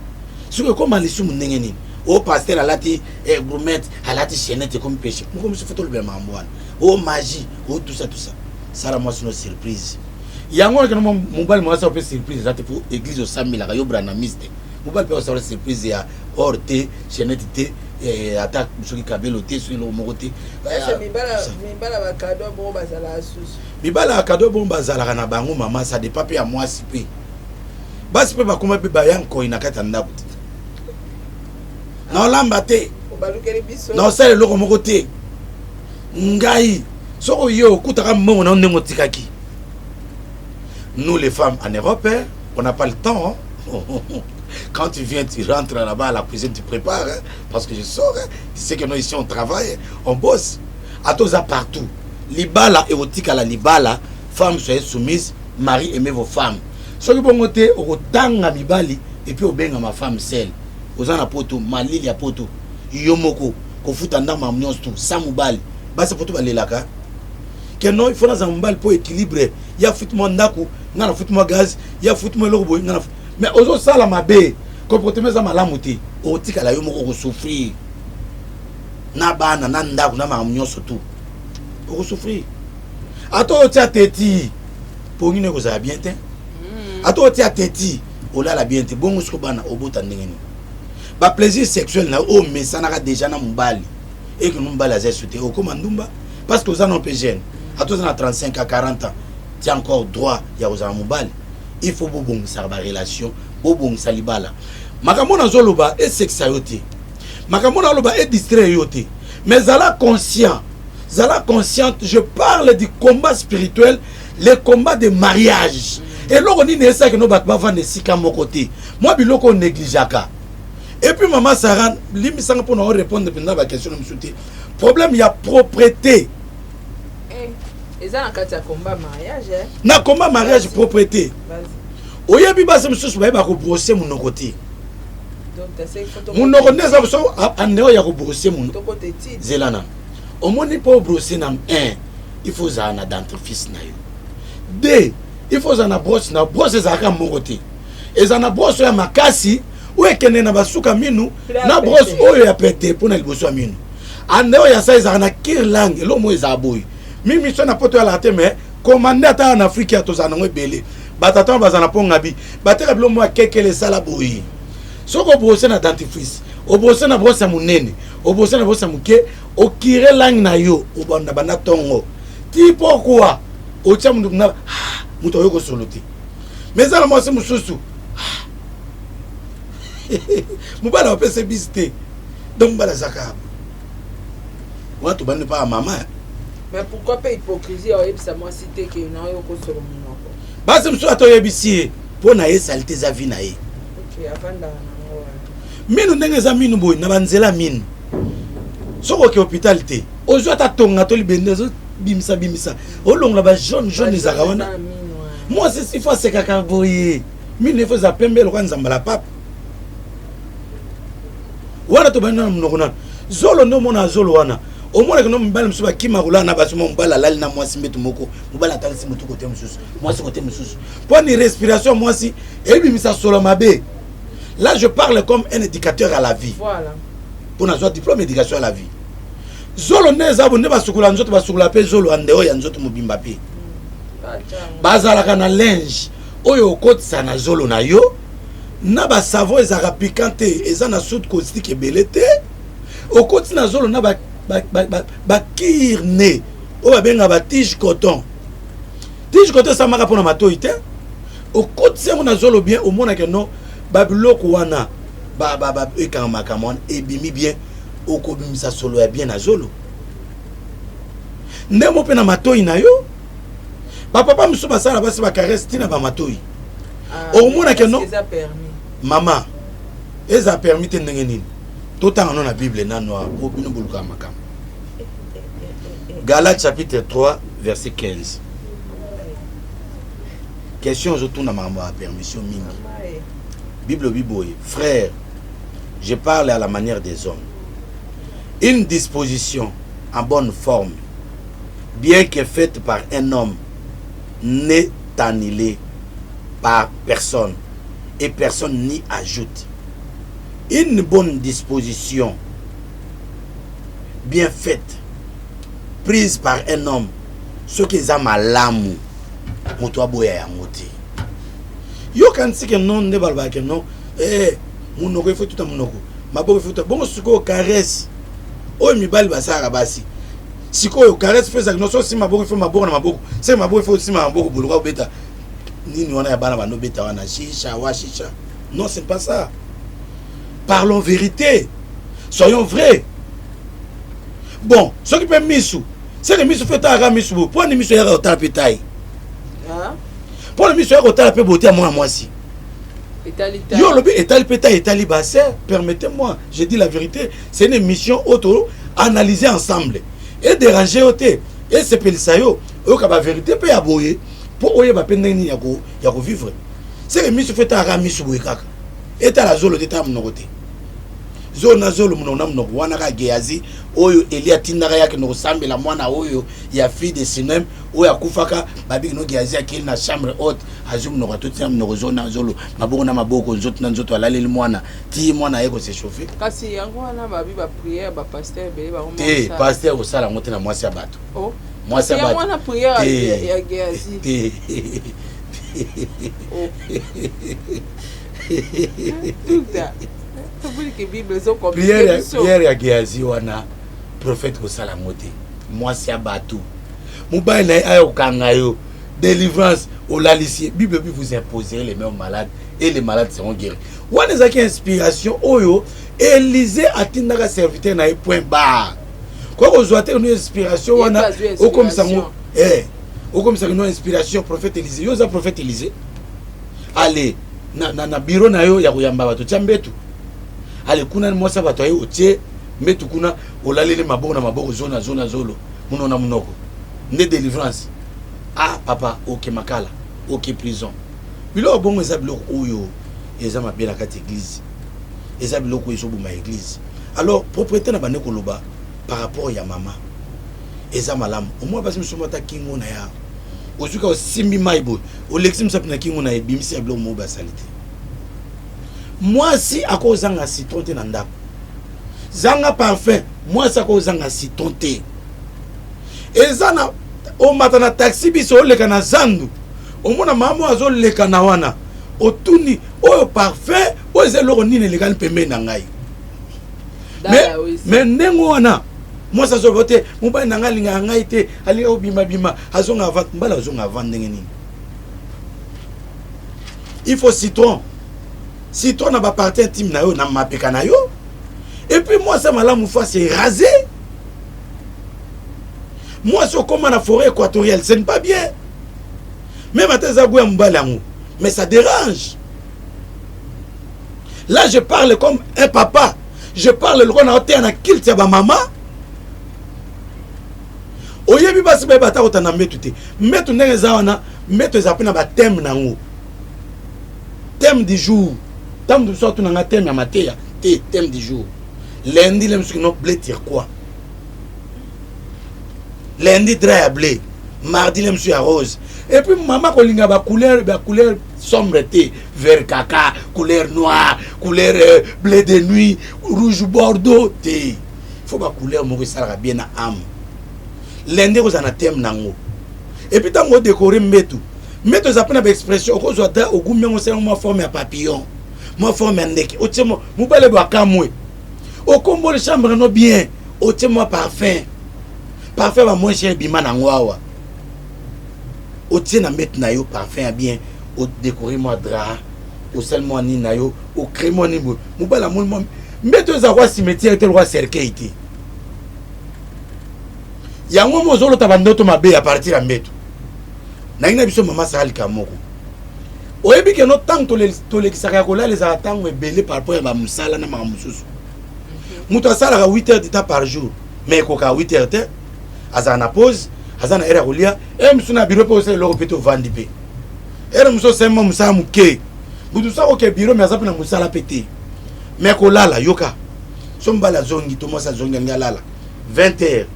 Soki ekóma lisumu ndenge nini? O pasteur alati gourmette, alati chaînette, ekomi péché. Moko mosusu, faut tolobela makambo wana. O magie, o tusa tusa. Sala mwasi no surprise. Yango wana kena mobali, mwasi mpe surprise eza te po église osambelaka yo branhamiste. Mobali mpe osala surprise ya or te, chaînette te, ata soki kabelo te, soki eloko moko te. Ese mibala bacadeau bongo bazalaka susu? Mibala ya cadeau bongo bazalaka na bango, mama. Ça dépend mpe ya mwasi. Mpe basi mpe bakoma mpe baya nkoi na kati ya ndako te, naolamba te. Obalukeli biso. Naosala eloko moko te. Ngai soki oye, okutaka mbongo na yo ndenge otikaki. Nous les femmes en Europe, hein, on n'a pas le temps, hein. Quand tu viens, tu rentres là-bas à la cuisine, tu prépares, hein, parce que je sors, hein. Tu sais que nous ici on travaille, on bosse. Ata oza partout, libala ekotikala libala. Femme, soyez soumise. Mari, aimez vos femmes. Soki bongo te, okotanga mibali et puis obengama femme seule. Oza na poto, malili ya poto, yo moko kofuta ndambo ya nyonso tu sa mobali. Basi poto balelaka ke non, il faut nazala mobali mpo équilibre ya futi mwa ndako, nga na futi mwa gaz, ya futi mwa eloko boye, nga na mais ozosala mabe, comportement eza malamu te. Okotikala yo moko okosouffrir na bana, na ndako, na makambo nyonso tu okosouffrir. Ata otia teti, pongi no ekozala bien te. Ata otia teti, olala bien te. Bongo siko bana obota ndenge nini? Baplaisir sexuel na yo oyo omesanaka déjà na mobali, eke no mobali aza esu te, okóma ndumba parce que oza no mpe jeune. Ata oza na 35 à 40 ans, tia encore droit ya kozala mobali. Il faut bobongisaka barelation, bobongisa libala. Makambo nazoloba esekisa yo te, makambo nazoloba edistraire yo te, mais zala conscient, zala consciente. Je parle du combat spirituel, le combat de mariage. Eloko nini esaki no bato bavanda esika moko te? Mwa biloko onégligeaka. Et puis, mama Sara, limbisanga mpona orépondre mpenza baquestion na mosusu te. Problème ya propreté. Eza na kati ya combat mariage, eh? Na combat mariage, propreté. Oyebi, basi mosusu bayeba kobrosser monoko te. Monoko nde eza so andeo ya kobrosser monoko. Zela nano, omoni, mpo obrosser na 1, il faut ozala na dentifrice na yo. 2, il faut ozala na brosse. Na brosse ezalaka moko te, eza na brosse oyo ya makasi oyo ekende na basuka minu, na brosse oyo ya pete mpona liboso ya minu. Ande oyo ya sa ezalaka na cure-langue, eloko moko ezala boye. Mimi so na poto yalaka te, mais commande ata na Afrique ya tozala nango ebele. Batata wana bazala na mpongabi, bateka biloko moko ya kekele esala boye. Soki obrosser na dentifrice, obrosser na brosse ya monene, obrosser na brosse ya moke, ocurer langue na yo, obanda banda ntongo ti pokwa, otia mundu na moto oyo kosolo te. Mais eza na mwasi mosusu, mobali apesa bisi te, donc mobali azaka wana. Tobandi mpa ya mama. Mais pourquoi mpe hypocrisie ya oyebisa mwasi te ke na oyo okosolo monoko? Basi mosusu, ata oyebisi ye, mpo na ye saleté eza vie na ye. Avandaka nango wana. Minu ndenge eza minu boye na banzela minu, soki oke hôpital te, ozwi ata tonga to libende, ezobimisa bimisa, olongola bajaune jaune ezalaka wana. Mwasi il faut asekaka boye, minu il faut eza pembe lokola nzambala pape wana. Tobandi na monoko nano, zolo nde omona zolo wana. Omonaka no mibali mosusu bakima kolala na basi. Mo mobali alali na mwasi mbeto moko, mobali atalisi motu kote mosusu, mwasi kote mosusu, mpo ni respiration ya mwasi ebimisa solo mabe. Là, je parle comme un éducateur à la vie. Mpo nazwa diplôme éducation à la vie. Zolo nde eza bo nde basukola nzoto, basukola mpe zolo ya ndeo ya nzoto mobimba. Mpe bazalaka na linge oyo okotisa na zolo na yo na basavon, ezalaka piquant te, eza na soude caustique ebele te. Okoti na zolo na bacure-nez oyo babengaka batige coton. Tige coton esamaka mpona matoi te. Okotisi yango na zolo bien, omonake no babiloko wana ekanga makambo wana ebimi bien, okobimisa solo ya bien na zolo. Nde mo mpe na matoi na yo, bapapa mosusu basala basi bacaresses ntina bamatoi. Okomonake no mama eza permis te. Ndenge nini? Totanga no na Bible nano po bino bolukaka makambo. Galate chapitre 3 verset 15. Question ozotuna makambo ya permission mingi. Bible obi boye: "Frère, je parle à la manière des hommes. Une disposition en bonne forme, bien que faite par un homme, n'est annulée par personne et personne n'y ajoute. Une bonne disposition bien faite, prise par un homme, soki eza malamu, moto aboya yango te." Yokanisi ke non, nde balobaka ke non, eh, monoko efo tuta monoko, maboko efo tuta bongo. Sikoyo caresse oyo mibali basalaka basi, sikoyo caresse fo ezalaki nyonso osima maboko, ifo maboko na maboko, se maboko ifo osima maboko, boluka obeta nini wana ya bana bando obeta wana shisha wa shisha. Non, c'est pas ça. Parlons vérité, soyons vrais. Bon, soki mpe misu, seke misu fo etalaka misu boye. Mpo ani misu eyaka kotala mpe tai, mpo na misu eyaka kotala mpe beauté ya mwana mwasi. Yo olobi etali mpe tai, etali bassin. Permettez-moi, je dis la vérité. C'est une émission oyo to analyser ensemble. Edéranger yo te, esepelisa yo, oyoka bavérité mpe ya boye mpo oyeba mpe ndenge nini ya kovivre. Seke misu fo etalaka misu boye kaka, etala zolo te, etala monoko te. Zolo na zolo, monoko na monoko, wana kaka Geazi oyo Eli atindaka ye akende kosambela mwana oyo ya fille de Sinem oyo akufaka. Babiki no Geazi akeli na chambre haute, azwi monoko, atoti na monoko, zolo na zolo, maboko na maboko, nzoto na nzoto, alaleli mwana ti mwana aye kos'échauffer. Kasi yango wana babi baprière, bapasteur ebele. Te, pasteur kosala yango te na mwasi ya bato. Mwasi ya bato wana, prière ya Geazi. Te. Tuta Bible ezocompliquer. Prière ya Geazi wana, prophète kosala yango te. Mwasi ya bato, mobali na ye aya kokanga yo. Délivrance olalisi ye. Bible elobi vous imposerez les mains aux malades et les malades seront guéris. Wana ezalaki inspiration oyo Elysée atindaka serviteur na ye point barre. Kwa kozwa te no inspiration wana okomisa ngo eh okomisa no inspiration prophète Elysée. Yo oza prophète Elysée. Allez na, na, na bureau na yo ya koyamba bato tia mbetu. Allez kuna mwasi ya bato aye otie mbetu kuna olaleli maboko na maboko zona zona zolo monoko na monoko nde delivrance. Ah papa oke makala oke prison biloko bongo eza biloko oyo eza mabe na kati eglise eza biloko oyo ezoboma eglise alors propriété na bande koloba par rapport ya mama eza malamu omoi basi mosusu ata kingo na ya ozwi kaka osimbi mai boye olekisi mosapi na kingo na ebimisi ya biloko moko basali te mwasi akozanga citron te na ndako zanga parfum mwasi akozanga citron te eza na omata na taxi biso oleka na zandu omona mama moko azoleka na wana otuni oyo parfum oyo eza eloko nini elekani pembeni na ngai me ndenge wana mwasi azoloba te mobali na ngai alingaka ngai te alingaka kobimabima azonga avant mbala azonga avant ndenge nini il faut citron citron na baparti intime na yo na mapeka na yo et puis mwasi ya malamu faut se raser mwasi okoma na forêt équatoriale ce n'est pas bien même ata eza goût ya mobali yango mais ça dérange là je parle comme un papa je parle lokola na oteya na culte ya bamama oyebi basi bayeba ata kotanda mbetu te mbetu ndenge eza wana mbetu eza mpe na bathème na yango thème du jour ntango moto mosusu atuna nga thème ya mateya te thème du jour lundi le mosuki no blé tirquois lundi drap ya blé mardi le mosusu ya rose et puis mama kolinga bacouleur bacouleur sombre te vert kaka couleur noire couleur euh, blé de nuit rouge bordeaux te faut bacouleur moko esalaka bien na ame lundi ekozala na thème nango et puis ntango odekore mbetu mbeto eza mpe na baexpression okozwa da ogumbi yango osala mwa forme ya papillon mwa forme ya ndeke otie mobali bo akamwe okomboli chambre no bien otie mwa parfum parfum ba moins cher ebima nango awa otie na mbeto na yo parfum ya bien odekore mwa drap osali mwa nini na yo ocree mwa nini boye mobali amoni mwa mbeto eza kwa cimetière te lokwa cercueil te yango mo ozolota bandoto mabe ya partir ya mbeto nangi na biso mama sala likambo moko oyebi keno ntango tolekisaka ya kolala ezala ntango ebele par rapport ya bamosala na makambo mosusu moto asalaka 8 heures de temps par jour mais ekokaka 8 heures te azala na pause aza na heure ya kolia heure mosusu na biro mpe osala eloko mpe tovandi mpe heure mosusu osali mwa mosala moke moto mosusu akoke biro mais aza mpe na mosala mpe te mais kolala yoka so mobali azongi to mwasi azongi alingi alala 20 heures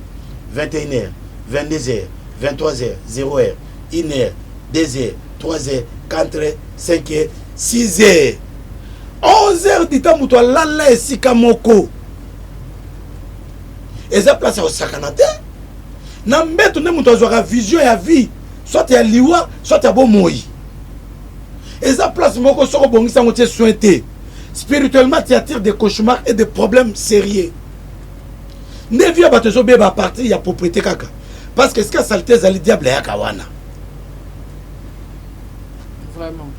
21 heures 22 heures 23 heures 0 heure 1 heure 2 heures 3 heures 4 heures 5 heures 6 heures 11 heures du temps moto alala esika moko eza place ya kosakana te na mbeto nde moto azwaka vision ya vie soit ya liwa soit ya bomoi eza place moko soki obongisi yango tie soin te spirituellement tu attires des cauchemars et des problèmes sérieux nde vie ya bato ezobeba à partir ya propriété kaka parce que esika salite ezali diable ayaka wana vraiment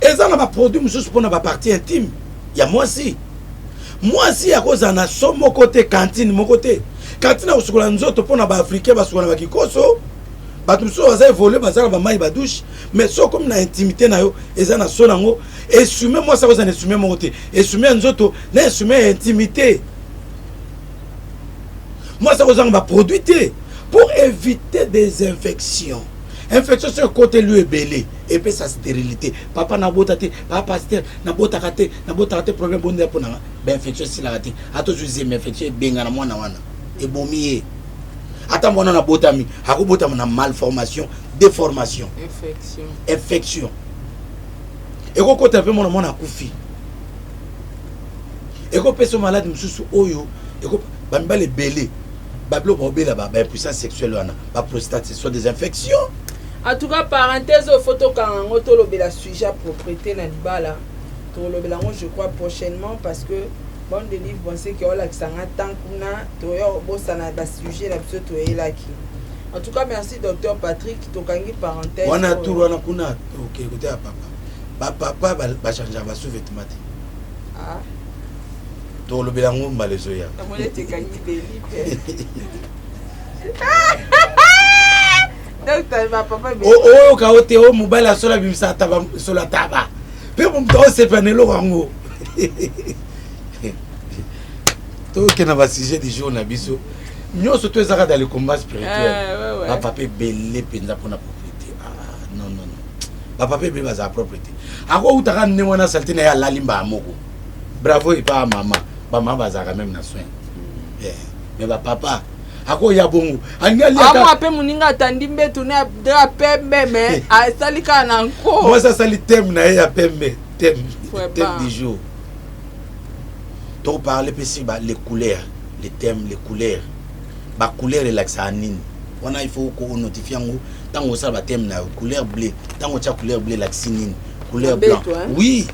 eza na baproduit mosusu mpona bapartie intime ya mwasi mwasi akozala na so moko te kantine moko te kantine akosukola nzoto mpona baafricain basukola na bakikoso bato mosusu baza evolue baza na bamai badouche mais soki okomi na intimité na yo eza na so nango esume mwasi akozala na esume moko te esume ya nzoto na esume ya intimité mwasi akozanga baproduit te pour éviter des infections infection soki ekoteli yo ebele epesa stérilité papa nabota te papa pasteur nabotaka te nabotaka te problème bondela mpo nanga bainfection esilaka te ata ozwi zemi infection ebengana mwana wana ebomi ye ata mwana nabotami akobotama na malformation déformation infection, infection. ekokota mpe mwana mwana akufi ekopesa malade mosusu oyo bamibali ebele babiloko baobela baimpuissance sexuelle wana baprostate ce sont des infections en tout cas parenthèse oyo fo tokanga yango tolobela sujet ya propriété na libala tolobela yango je crois prochainement parce que bonne de livre bonseki olakisa nga temps kuna toya kobosana basujet na biso toyelaki. En tout cas, merci docteur Patrick, tokangi parenthèse. Wana tour wana kuna ok côté ya papa. Ba papa ba changer ba sous-vêtements te. Ah. Tolobela yango mbala ezoya. Namoni ete ekangi deli te. Docteur, ba papa oyoka o te o mobali asola abimisa taba solo ya taba mpe moto aosepela na eloko yango. Tokende na basujet du jour na biso nyonso to ezaka dans le combat spirituel. Eh, ouais, ouais. Bapapa ebele mpenza mpona propriété. Ah, non, non, non, bapapa ebele bazala propre te. Akoutaka ndenge wana salite na ye, alali mbaa moko. Bravo epa ya mama, bamama bazalaka meme na soin. Eh, mais bapapa akoya bongo alingi aliaka. Amwa mpe moninga atandi mbetu ne ya pembe, me asali kaka na nko. Mwasi asali thème na ye ya pembe, thème Vraiment. thème du jour. Toparle mpe si ba les couleurs, les thèmes, les couleurs, bacouleur elakisaka nini wana. Il faut konotifie yango ntango osala bathème na yo. Couleur bleu, ntango otya couleur bleu, elakisi nini? Couleur blanc. Mbeto, hein? Oui,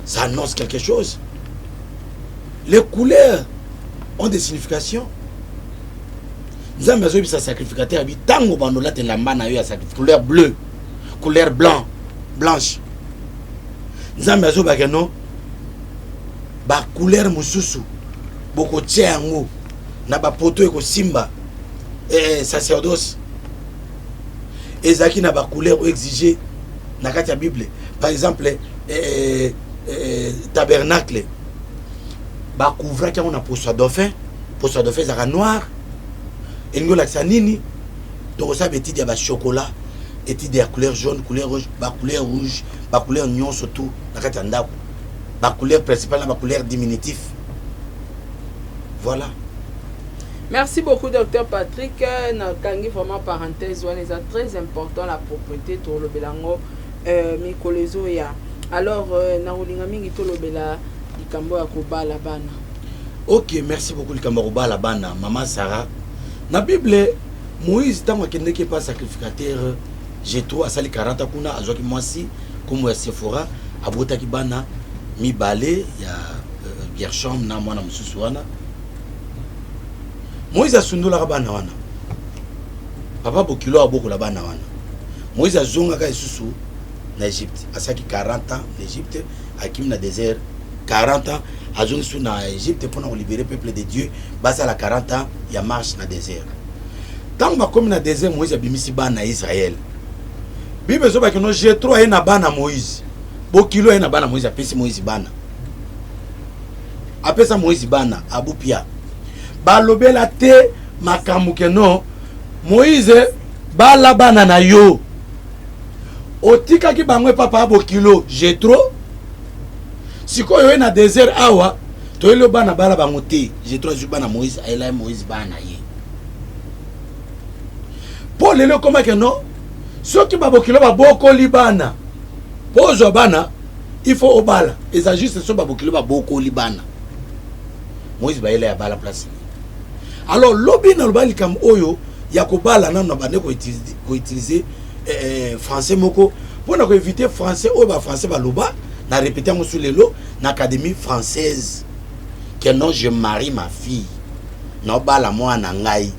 ça annonce quelque chose. Les couleurs ont des significations. Nzambe azoyebisa sacrificateur abi ntango bandolata elamba na yo ya sacrifice, couleur bleu, couleur blanc, blanche. Nzambe azobaka no bacouleur mosusu bokotia yango na bapoto ekosimba. Sacerdoce ezalaki na bacouleur oyo exige na kati ya Bible. Par exemple, tabernacle bakouvraki yango na poso ya dauphin. Poso ya dauphin ezalaka noir. Elingi olakisa nini? Tokosala baétude ya bachocolat, étude ya couleur jaune, couleur rouge, bacouleur rouge, bacouleur nyonso tout na kati ya ndako, bacouleur principale na bacouleur diminutif. Voilà. Merci beaucoup, docteur Patrick. Nakangi vraiment parenthèse wana, eza très important, la propreté. Tolobela yango mikolo ezoya. Alors, nakolinga mingi tolobela likambo ya kobala bana. Ok, merci beaucoup. Likambo ya kobala bana, mama Sara, na Bible, Moïse ntango akendeki epa sacrificateur Jetro, asali 40 kuna, azwaki mwasi nkombo ya Sephora, abotaki bana mibale ya Gershom na mwana mosusu wana. Moïse asundolaka bana wana. Papa bokilo abokola bana wana. Moïse azongaka lisusu na Égypte, asalaki 40 ans na Égypte, akimi na désert 40 ans, azongi su na Égypte mpona kolibérer peuple de Dieu. Basala 40 ans ya marche na désert. Ntango bakomi na désert, Moïse abimisi bana ya Israel. Bible ezobaki no Jetro aye na bana Moïse, bokilo aye na bana Moïse, apesi Moïse bana, apesa Moïse bana abupia. Balobela te makambo ke no Moïse bala bana na yo, otikaki bango epapa bokilo Jetro, sikoyo oye na désert awa, toyeli yo bana, bala bango te. Jetro azwi bana Moïse, ayela Moïse bana ye. Mpo lelo ekomaki no soki babokilo babokoli bana, mpo ozwa bana il faut obala. Eza juste so babokilo babokoli bana Moïse, bayela ya bala place nini? Alors lobi naloba likambo oyo ya kobala nano na bande koutiliser français moko mpona koéviter français oyo bafrançais baloba. Na répété yango su lelo na Académie française que non, je marie ma fille, naobala mwana na ngai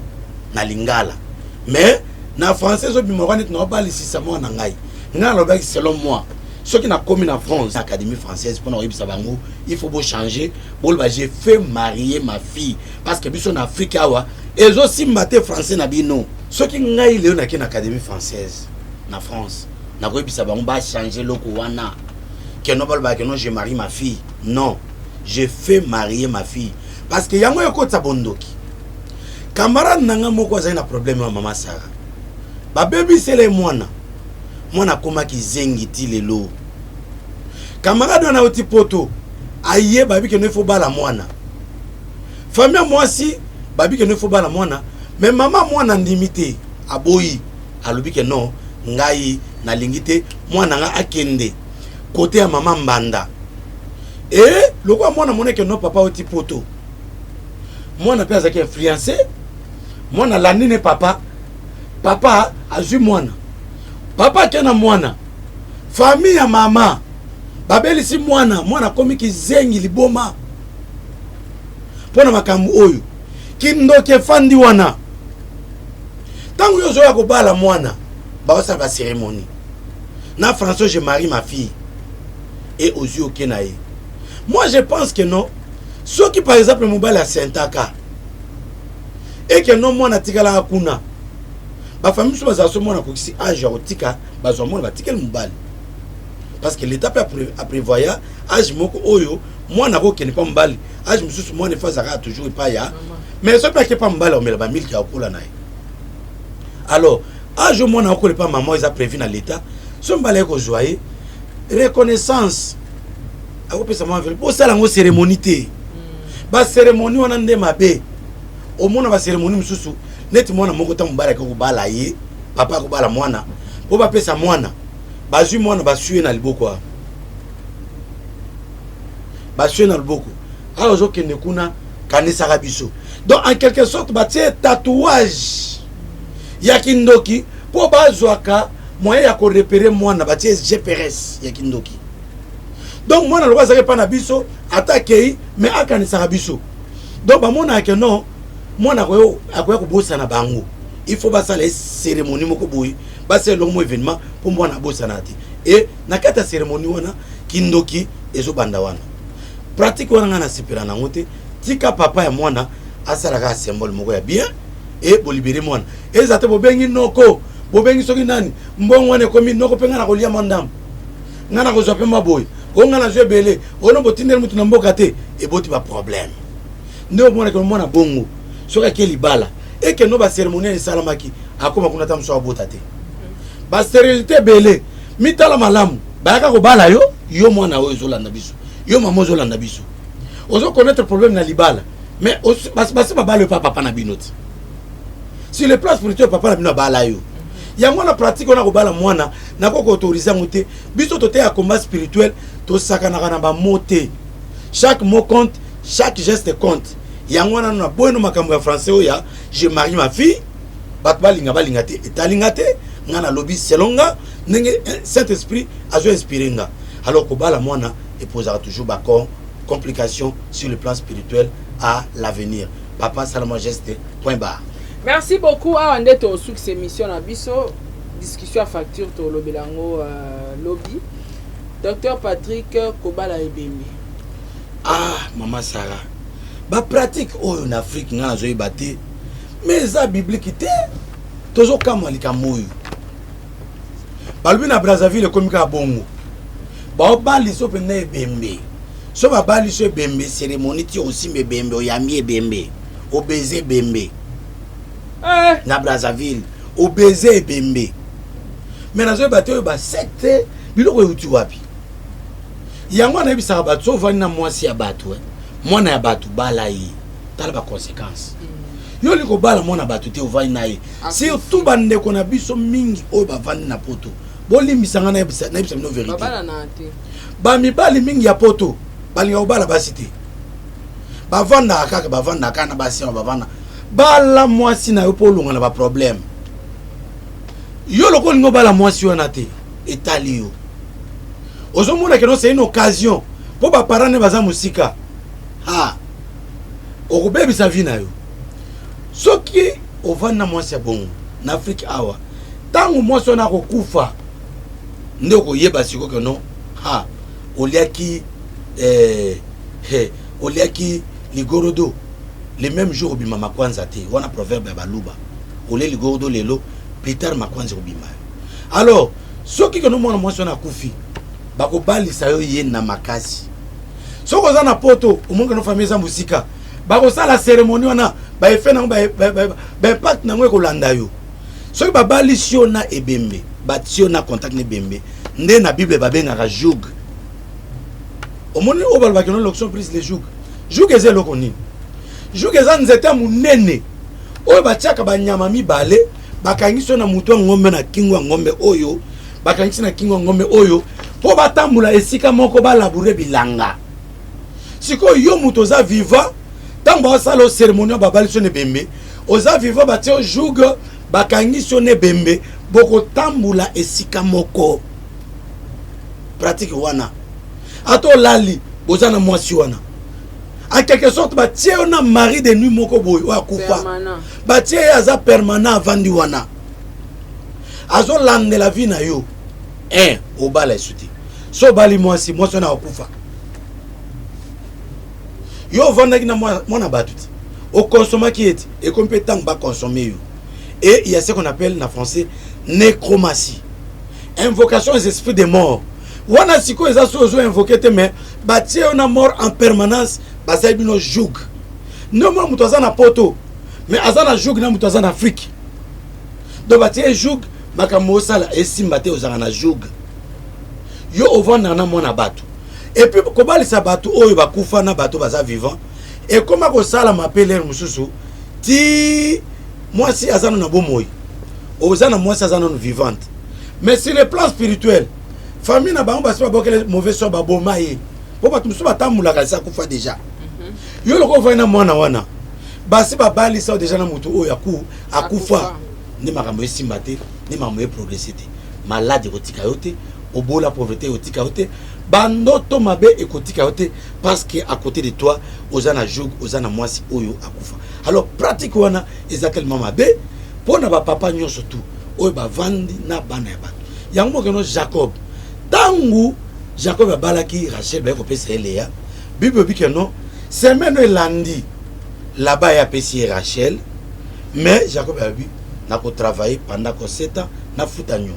na lingala, mais na français ezobima wana neti naobalisisa mwana na ngai. Ngai nalobaki, selon moi, soki nakomi na France, Académie française, mpona koyebisa bango il faut bochanger, boloba j'ai fait marier ma fille, parce que biso na Afrique awa ezosimba te français na bino. Soki ngai lelo nake na Académie française na France, nakoyebisa bango bachange eloko wana ke no balobaka ke non, je marie ma fille. Non, je fais marier ma fille, parce que yango ekotisa bondoki. Camarade na nga moko azali na problème ya mama Sara, babebisela ye mwana, mwana akomaki zengi ti lelo. Camarade wana auti Poto, aye, babi ke no ifo bala mwana. Famille ya mwasi babi ke no ifo bala mwana, mais mama mwana andimi te, aboyi, alobi ke non, ngai nalingi te mwana nga akende kote ya mama mbanda. E lokola mwana moneke no papa oti Poto, mwana mpe azalaki influencé, mwana alandi ne papa. Papa azwi mwana, papa ake na mwana, famille ya mama babelisi mwana, mwana akomi kizengi, liboma mpo na makambo oyo. Kindoki efandi wana. Ntango yo ozoya kobala mwana, baosala bacérémonie na français, je marie ma fille et ozwi oke na ye. Moi, je pense que non. Soki par exemple mobali asentaka eke no mwana atikalaka kuna, bafamille mosusu bazala so mwana akokisi age ya kotika, bazwa mwana batikeli mobali, parce que l'état mpe aprévoya age moko oyo mwana akokende mpa mobali. Age mosusu mwana efo azalaka toujours epai ya, mais soki mpe ake mpa mobali, akomela bamiliki, akokola na ye. Alors age oyo mwana akokola epa mama eza prévu na l'état. So mobali aye kozwa ye, reconnaissance akopesa mwa enveloppe. Bosala yango cérémonie te. Bacérémonie wana nde mabe. Omona bacérémonie mosusu neti mwana moko, ta mobali ake kobala ye, papa akobala mwana mpo bapesa mwana, bazwi mwana, baswi ye na liboko awa, baswi ye na loboko awa, ozokende kuna, kanisaka biso. Donc en quelque sorte batie tatouage ya kindoki mpo bazwaka moyen ya korepérer mwana, batie GPS ya kindoki. Donc mwana lokola azalaki epai na biso, ata akei, mais akanisaka biso. Donc bamonaka ke non, mwana akoya kobosana bango, il faut basala ye cérémonie moko boye, basala eloko mo événement mpo mwana abosana te. E na kati ya cérémonie wana, kindoki ezobanda wana. Pratique wana, ngai nasepela nango te. Tika papa ya mwana asalaka symbole moko ya bien e bolibérer mwana. Eza te bobengi noko, bobengi soki nani, mbongo wana ekomi noko mpe ngai na kolia mwa ndambo, ngai na kozwa mpe mwa boye, oyo ngai nazwa ebele, oyo botindeli mutu na mboka te, eboti baproblème. Nde omonaki mwana bongo, soki ake libala, ekendo bacérémonie esalamaki, akóma kuna, ta mosu abota te, bastérilité ebele. Mitala malamu, bayaka kobala yo, yo mwana oyo ozolanda biso, yo mama ozolanda biso, ozoconnaître problème na libala, mais basi babala yo pa papa na bino te. Sur le plan spirituel, papa na bino abala yo. Yango wana pratique wana, kobala mwana, nakoki koautoriser yango te. Biso toteya combat spirituel, tosakanaka na bamots te. Chaque mot compte, chaque geste compte. Yango wana na boyeno makambo ya français oyo ya je marie ma fille, bato balinga balinga te, etalinga te. Nga nalobi selon nga, ndenge Saint Esprit azo inspire nga. Alors kobala mwana eposaka toujours bacon complication sur le plan spirituel à l'avenir. Papa salama geste, point barre. Merci beaucoup. Awa nde tosukisa émission na biso. Discussion ya facture, tolobela yango lobi. Docteur Patrick, kobala ebembe? Ah, mama Sara, bapratique oyo na Afrique, ngai nazoyeba te, mais eza biblique te. Tozokamwa likambo oyo balobi na Brazzaville ekomi kaka bongo. Baobali so mpenza ebembe, so babali so ebembe, cérémonie ti osimba ebembe, oyambi ebembe, obeze ebembe. Na Brazzaville obeze ebembe. Mais nazoyeba te oyo basecte, biloko euti wapi. Yango wana nayebisaka bato, so ovandi na mwasi ya bato, mwana ya bato, bala ye, tala baconséquence. Yo oli kobala mwana bato te, ovandi na ye. Surtout bandeko na biso mingi oyo bavandi na poto, bolimbisa nga, nayebisa bino vérité. Babalana te. Bamibali mingi ya poto balinga kobala basi te, bavandaka kaka, bavandaka kaka na basi yango bavanda. Bala mwasi na yo mpo olonga na baproblème. Yo lokola olingi obala mwasi wana te, etali yo. Ozomona keno c'est une occasion mpo baparent ne baza mosika, ha okobebisa vie na yo. Soki ovandi na mwasi ya bongo na Afrike awa, ntango mwasi wana akokufa, nde okoyeba sikoyo keno ha oliaki oliaki ligorodo le même jour obima makwanza te. Wana proverbe ya Baluba. Olie ligorodo lelo, plus tard makwanza ekobima yo. Alors soki keno mwana mwasi wana akufi, bakobalisa yo ye na makasi. Soki oza na poto, omoni keno famille eza mosika, bakosala cérémonie wana, baeffet nango, baimpact nango ekolanda yo. Soki babalisi yo na ebembe, batie yo na contact na ebembe, nde na Bible babengaka joug. Omoni oyo balobaki no l'onction brise le joug. Joug eza eloko nini? Joug eza nzete ya monene oyo batiaka banyama mibale, bakangisi yo na motu ya ngombe na kingo ya ngombe oyo, bakangisi na kingo ya ngombe oyo mpo batambola esika moko, balabourer bilanga. Sikoyo yo moto oza vivant, ntango baosala o cérémonie oyo, babalisi yo na ebembe, oza vivant, batie yo joug, bakangisi yo na ebembe, bokotambola esika moko. Pratique wana, ata olali, boza na mwasi wana. En quelque sorte batie yo na mari de nuit moko boye oyo akufa, batie ye aza permanent, avandi wana azolandela vie na yo. Un, obala esu te. So obali mwasi, mwasi wana akufa. Yo ovandaki na mwana bato te, okonsomaki ye te, ekomi mpe ntango bakonsome yo. Et il y a ce qu'on appelle na français nécromancie, invocation des esprits de mort. Wana sikoyo eza so ozo invoke te, mais batie yo na mort en permanence, basali bino joug. Nde omona moto aza na poto mais aza na joug na moto aza na Afrique. Donc batie joug, makambo osala esimba te, ozalaka na joug, yo ovandaka na mwana bato. Et puis kobalisa bato oyo bakufa na bato baza vivant ekoma kosalama mpe lere mosusu ti mwasi aza nano na bomoi, oza na mwasi aza nano vivante, mais sur le plan spirituel, famille na bango basi babokele mauvais sort, baboma ye, mpo bato mosusu batambolaka esi akufa déjà. Yo lokola ovandi na mwana wana, basi babalisa yo déjà na motu oyo akufa, nde makambo esimba te, nde makambo eprogresse te. Malade ekotika yo te, obola, pauvreté ekotika yo te, bandoto mabe ekotika yo te, parce que à côté de toi oza na joug, oza na mwasi oyo akufa. Alors pratique wana eza tellement mabe mpo na bapapa nyonso tu oyo bavandi na bana ya bato. Yango mokeno Jacob, ntango Jacob abalaki Rachel, baye kopesa ye Leya. Bible elobi ke non, semaine oyo elandi Laba ye apesi ye Rachel, mais Jacob alobi: nakotravaille pendant ko 7 ans, nafuta nyongo.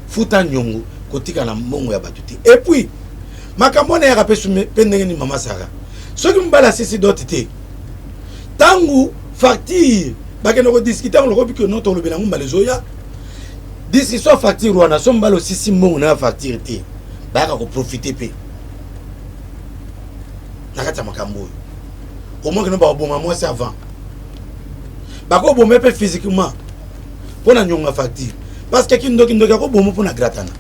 Futa nyongo, kotika na mbongo ya bato te. Et puis makambo wana eyaka mpe ndenge nini, mama Sara? Soki mobali asisi dot te, ntango facture bakende kodiscuter yango, lokobi ke no, tolobela yango mbala ezoya, discussion ya facture wana. So mobali osisi mbongo na ya facture te, bayaka koprofiter mpe na kati ya makambo oyo. Omoi keno bakoboma mwasi avant, bakoboma mpe physiquement mpo na nyongo ya facture, parce que kindoki, ndoki akoboma mpo na gratana,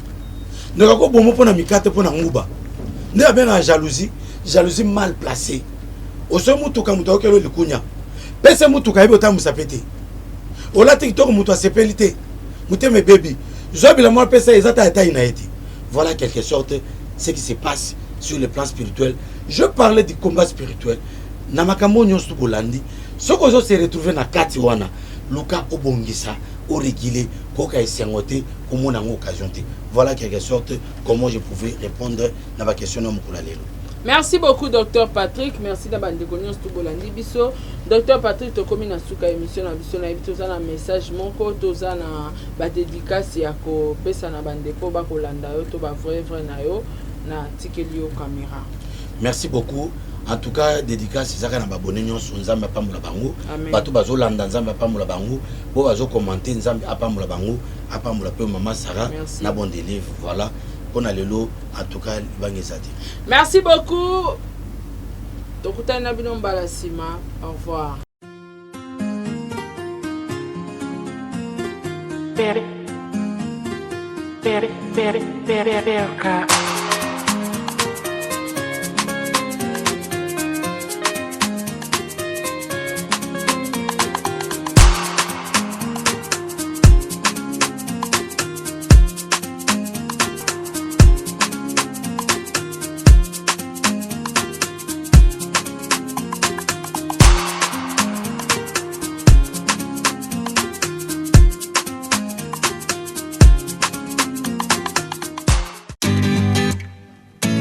ndoki akoboma mpo na mikate, mpo na nguba. Nde babengaka jalousie, jalousie mal placée. Osoki mutuka, moto akokelo likunya, pese mutuka, yebi otambwisa mpe te. Olati kitoko, moto asepeli te, motema ebebi, zwa bilamba apesa, eza ta etai na ye te. Voilà quelque sorte ce qui se passe sur le plan spirituel. Je parlais du combat spirituel na makambo nyonso bolandi. Soki ozo se retrouver na kati wana, luka obongisa, orégule, koyoka esengo te, komona yango occasion te. Voilà quelque sorte comment je pouvais répondre na baquestion na mokolo ya lelo. Merci beaucoup, docteur Patrick. Merci na bandeko nyonso to bolandi biso. Docteur Patrick, tokomi na suka émission na biso. Nayebi toza na message moko, toza na badédicace ya kopesa na bandeko bakolanda yo to bavrai vrai na yo. Na tikeli yo caméra. Merci beaucoup. En tout cas, dédicace ezaka na babone nyonso, Nzambe apambola bango. Bato bazolanda, Nzambe apambola bango. Bo bazocommenter, Nzambe apambola bango, apambola mpe mama Sara na bon délivre. Voilà mpona lelo. En tout cas, libanga eza te. Merci beaucoup, tokutani na bino mbala nsima. Au revoir. Per, per, per, per, perca.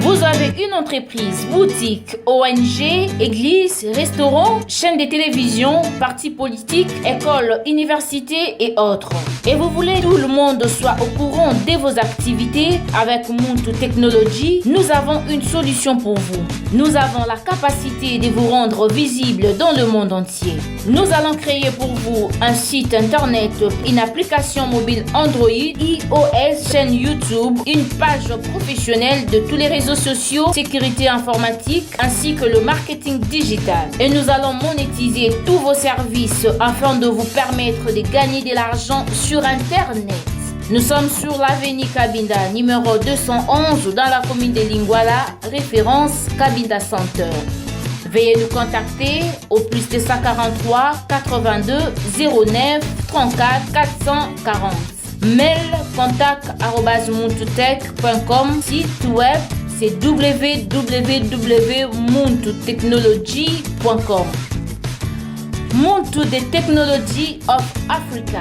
Vous avez une entreprise, boutique, ONG, église, restaurant, chaîne de télévision, parti politique, école, université et autres. Et vous voulez que tout le monde soit au courant de vos activités? Avec Muntu Technology, nous avons une solution pour vous. Nous avons la capacité de vous rendre visible dans le monde entier. Nous allons créer pour vous un site internet, une application mobile Android, iOS, chaîne YouTube, une page professionnelle de tous les réseaux sociaux, sécurité informatique ainsi que le marketing digital. Et nous allons monétiser tous vos services afin de vous permettre de gagner de l'argent sur Internet. Nous sommes sur l'avenue Kabinda, numéro 211, dans la commune de Lingwala, référence Kabinda Center. Veuillez nous contacter au plus 243 82 09 34 440. Mail contact@muntutech.com, site web. c'est www.muntutechnology.com. Muntu the Technology of Africa.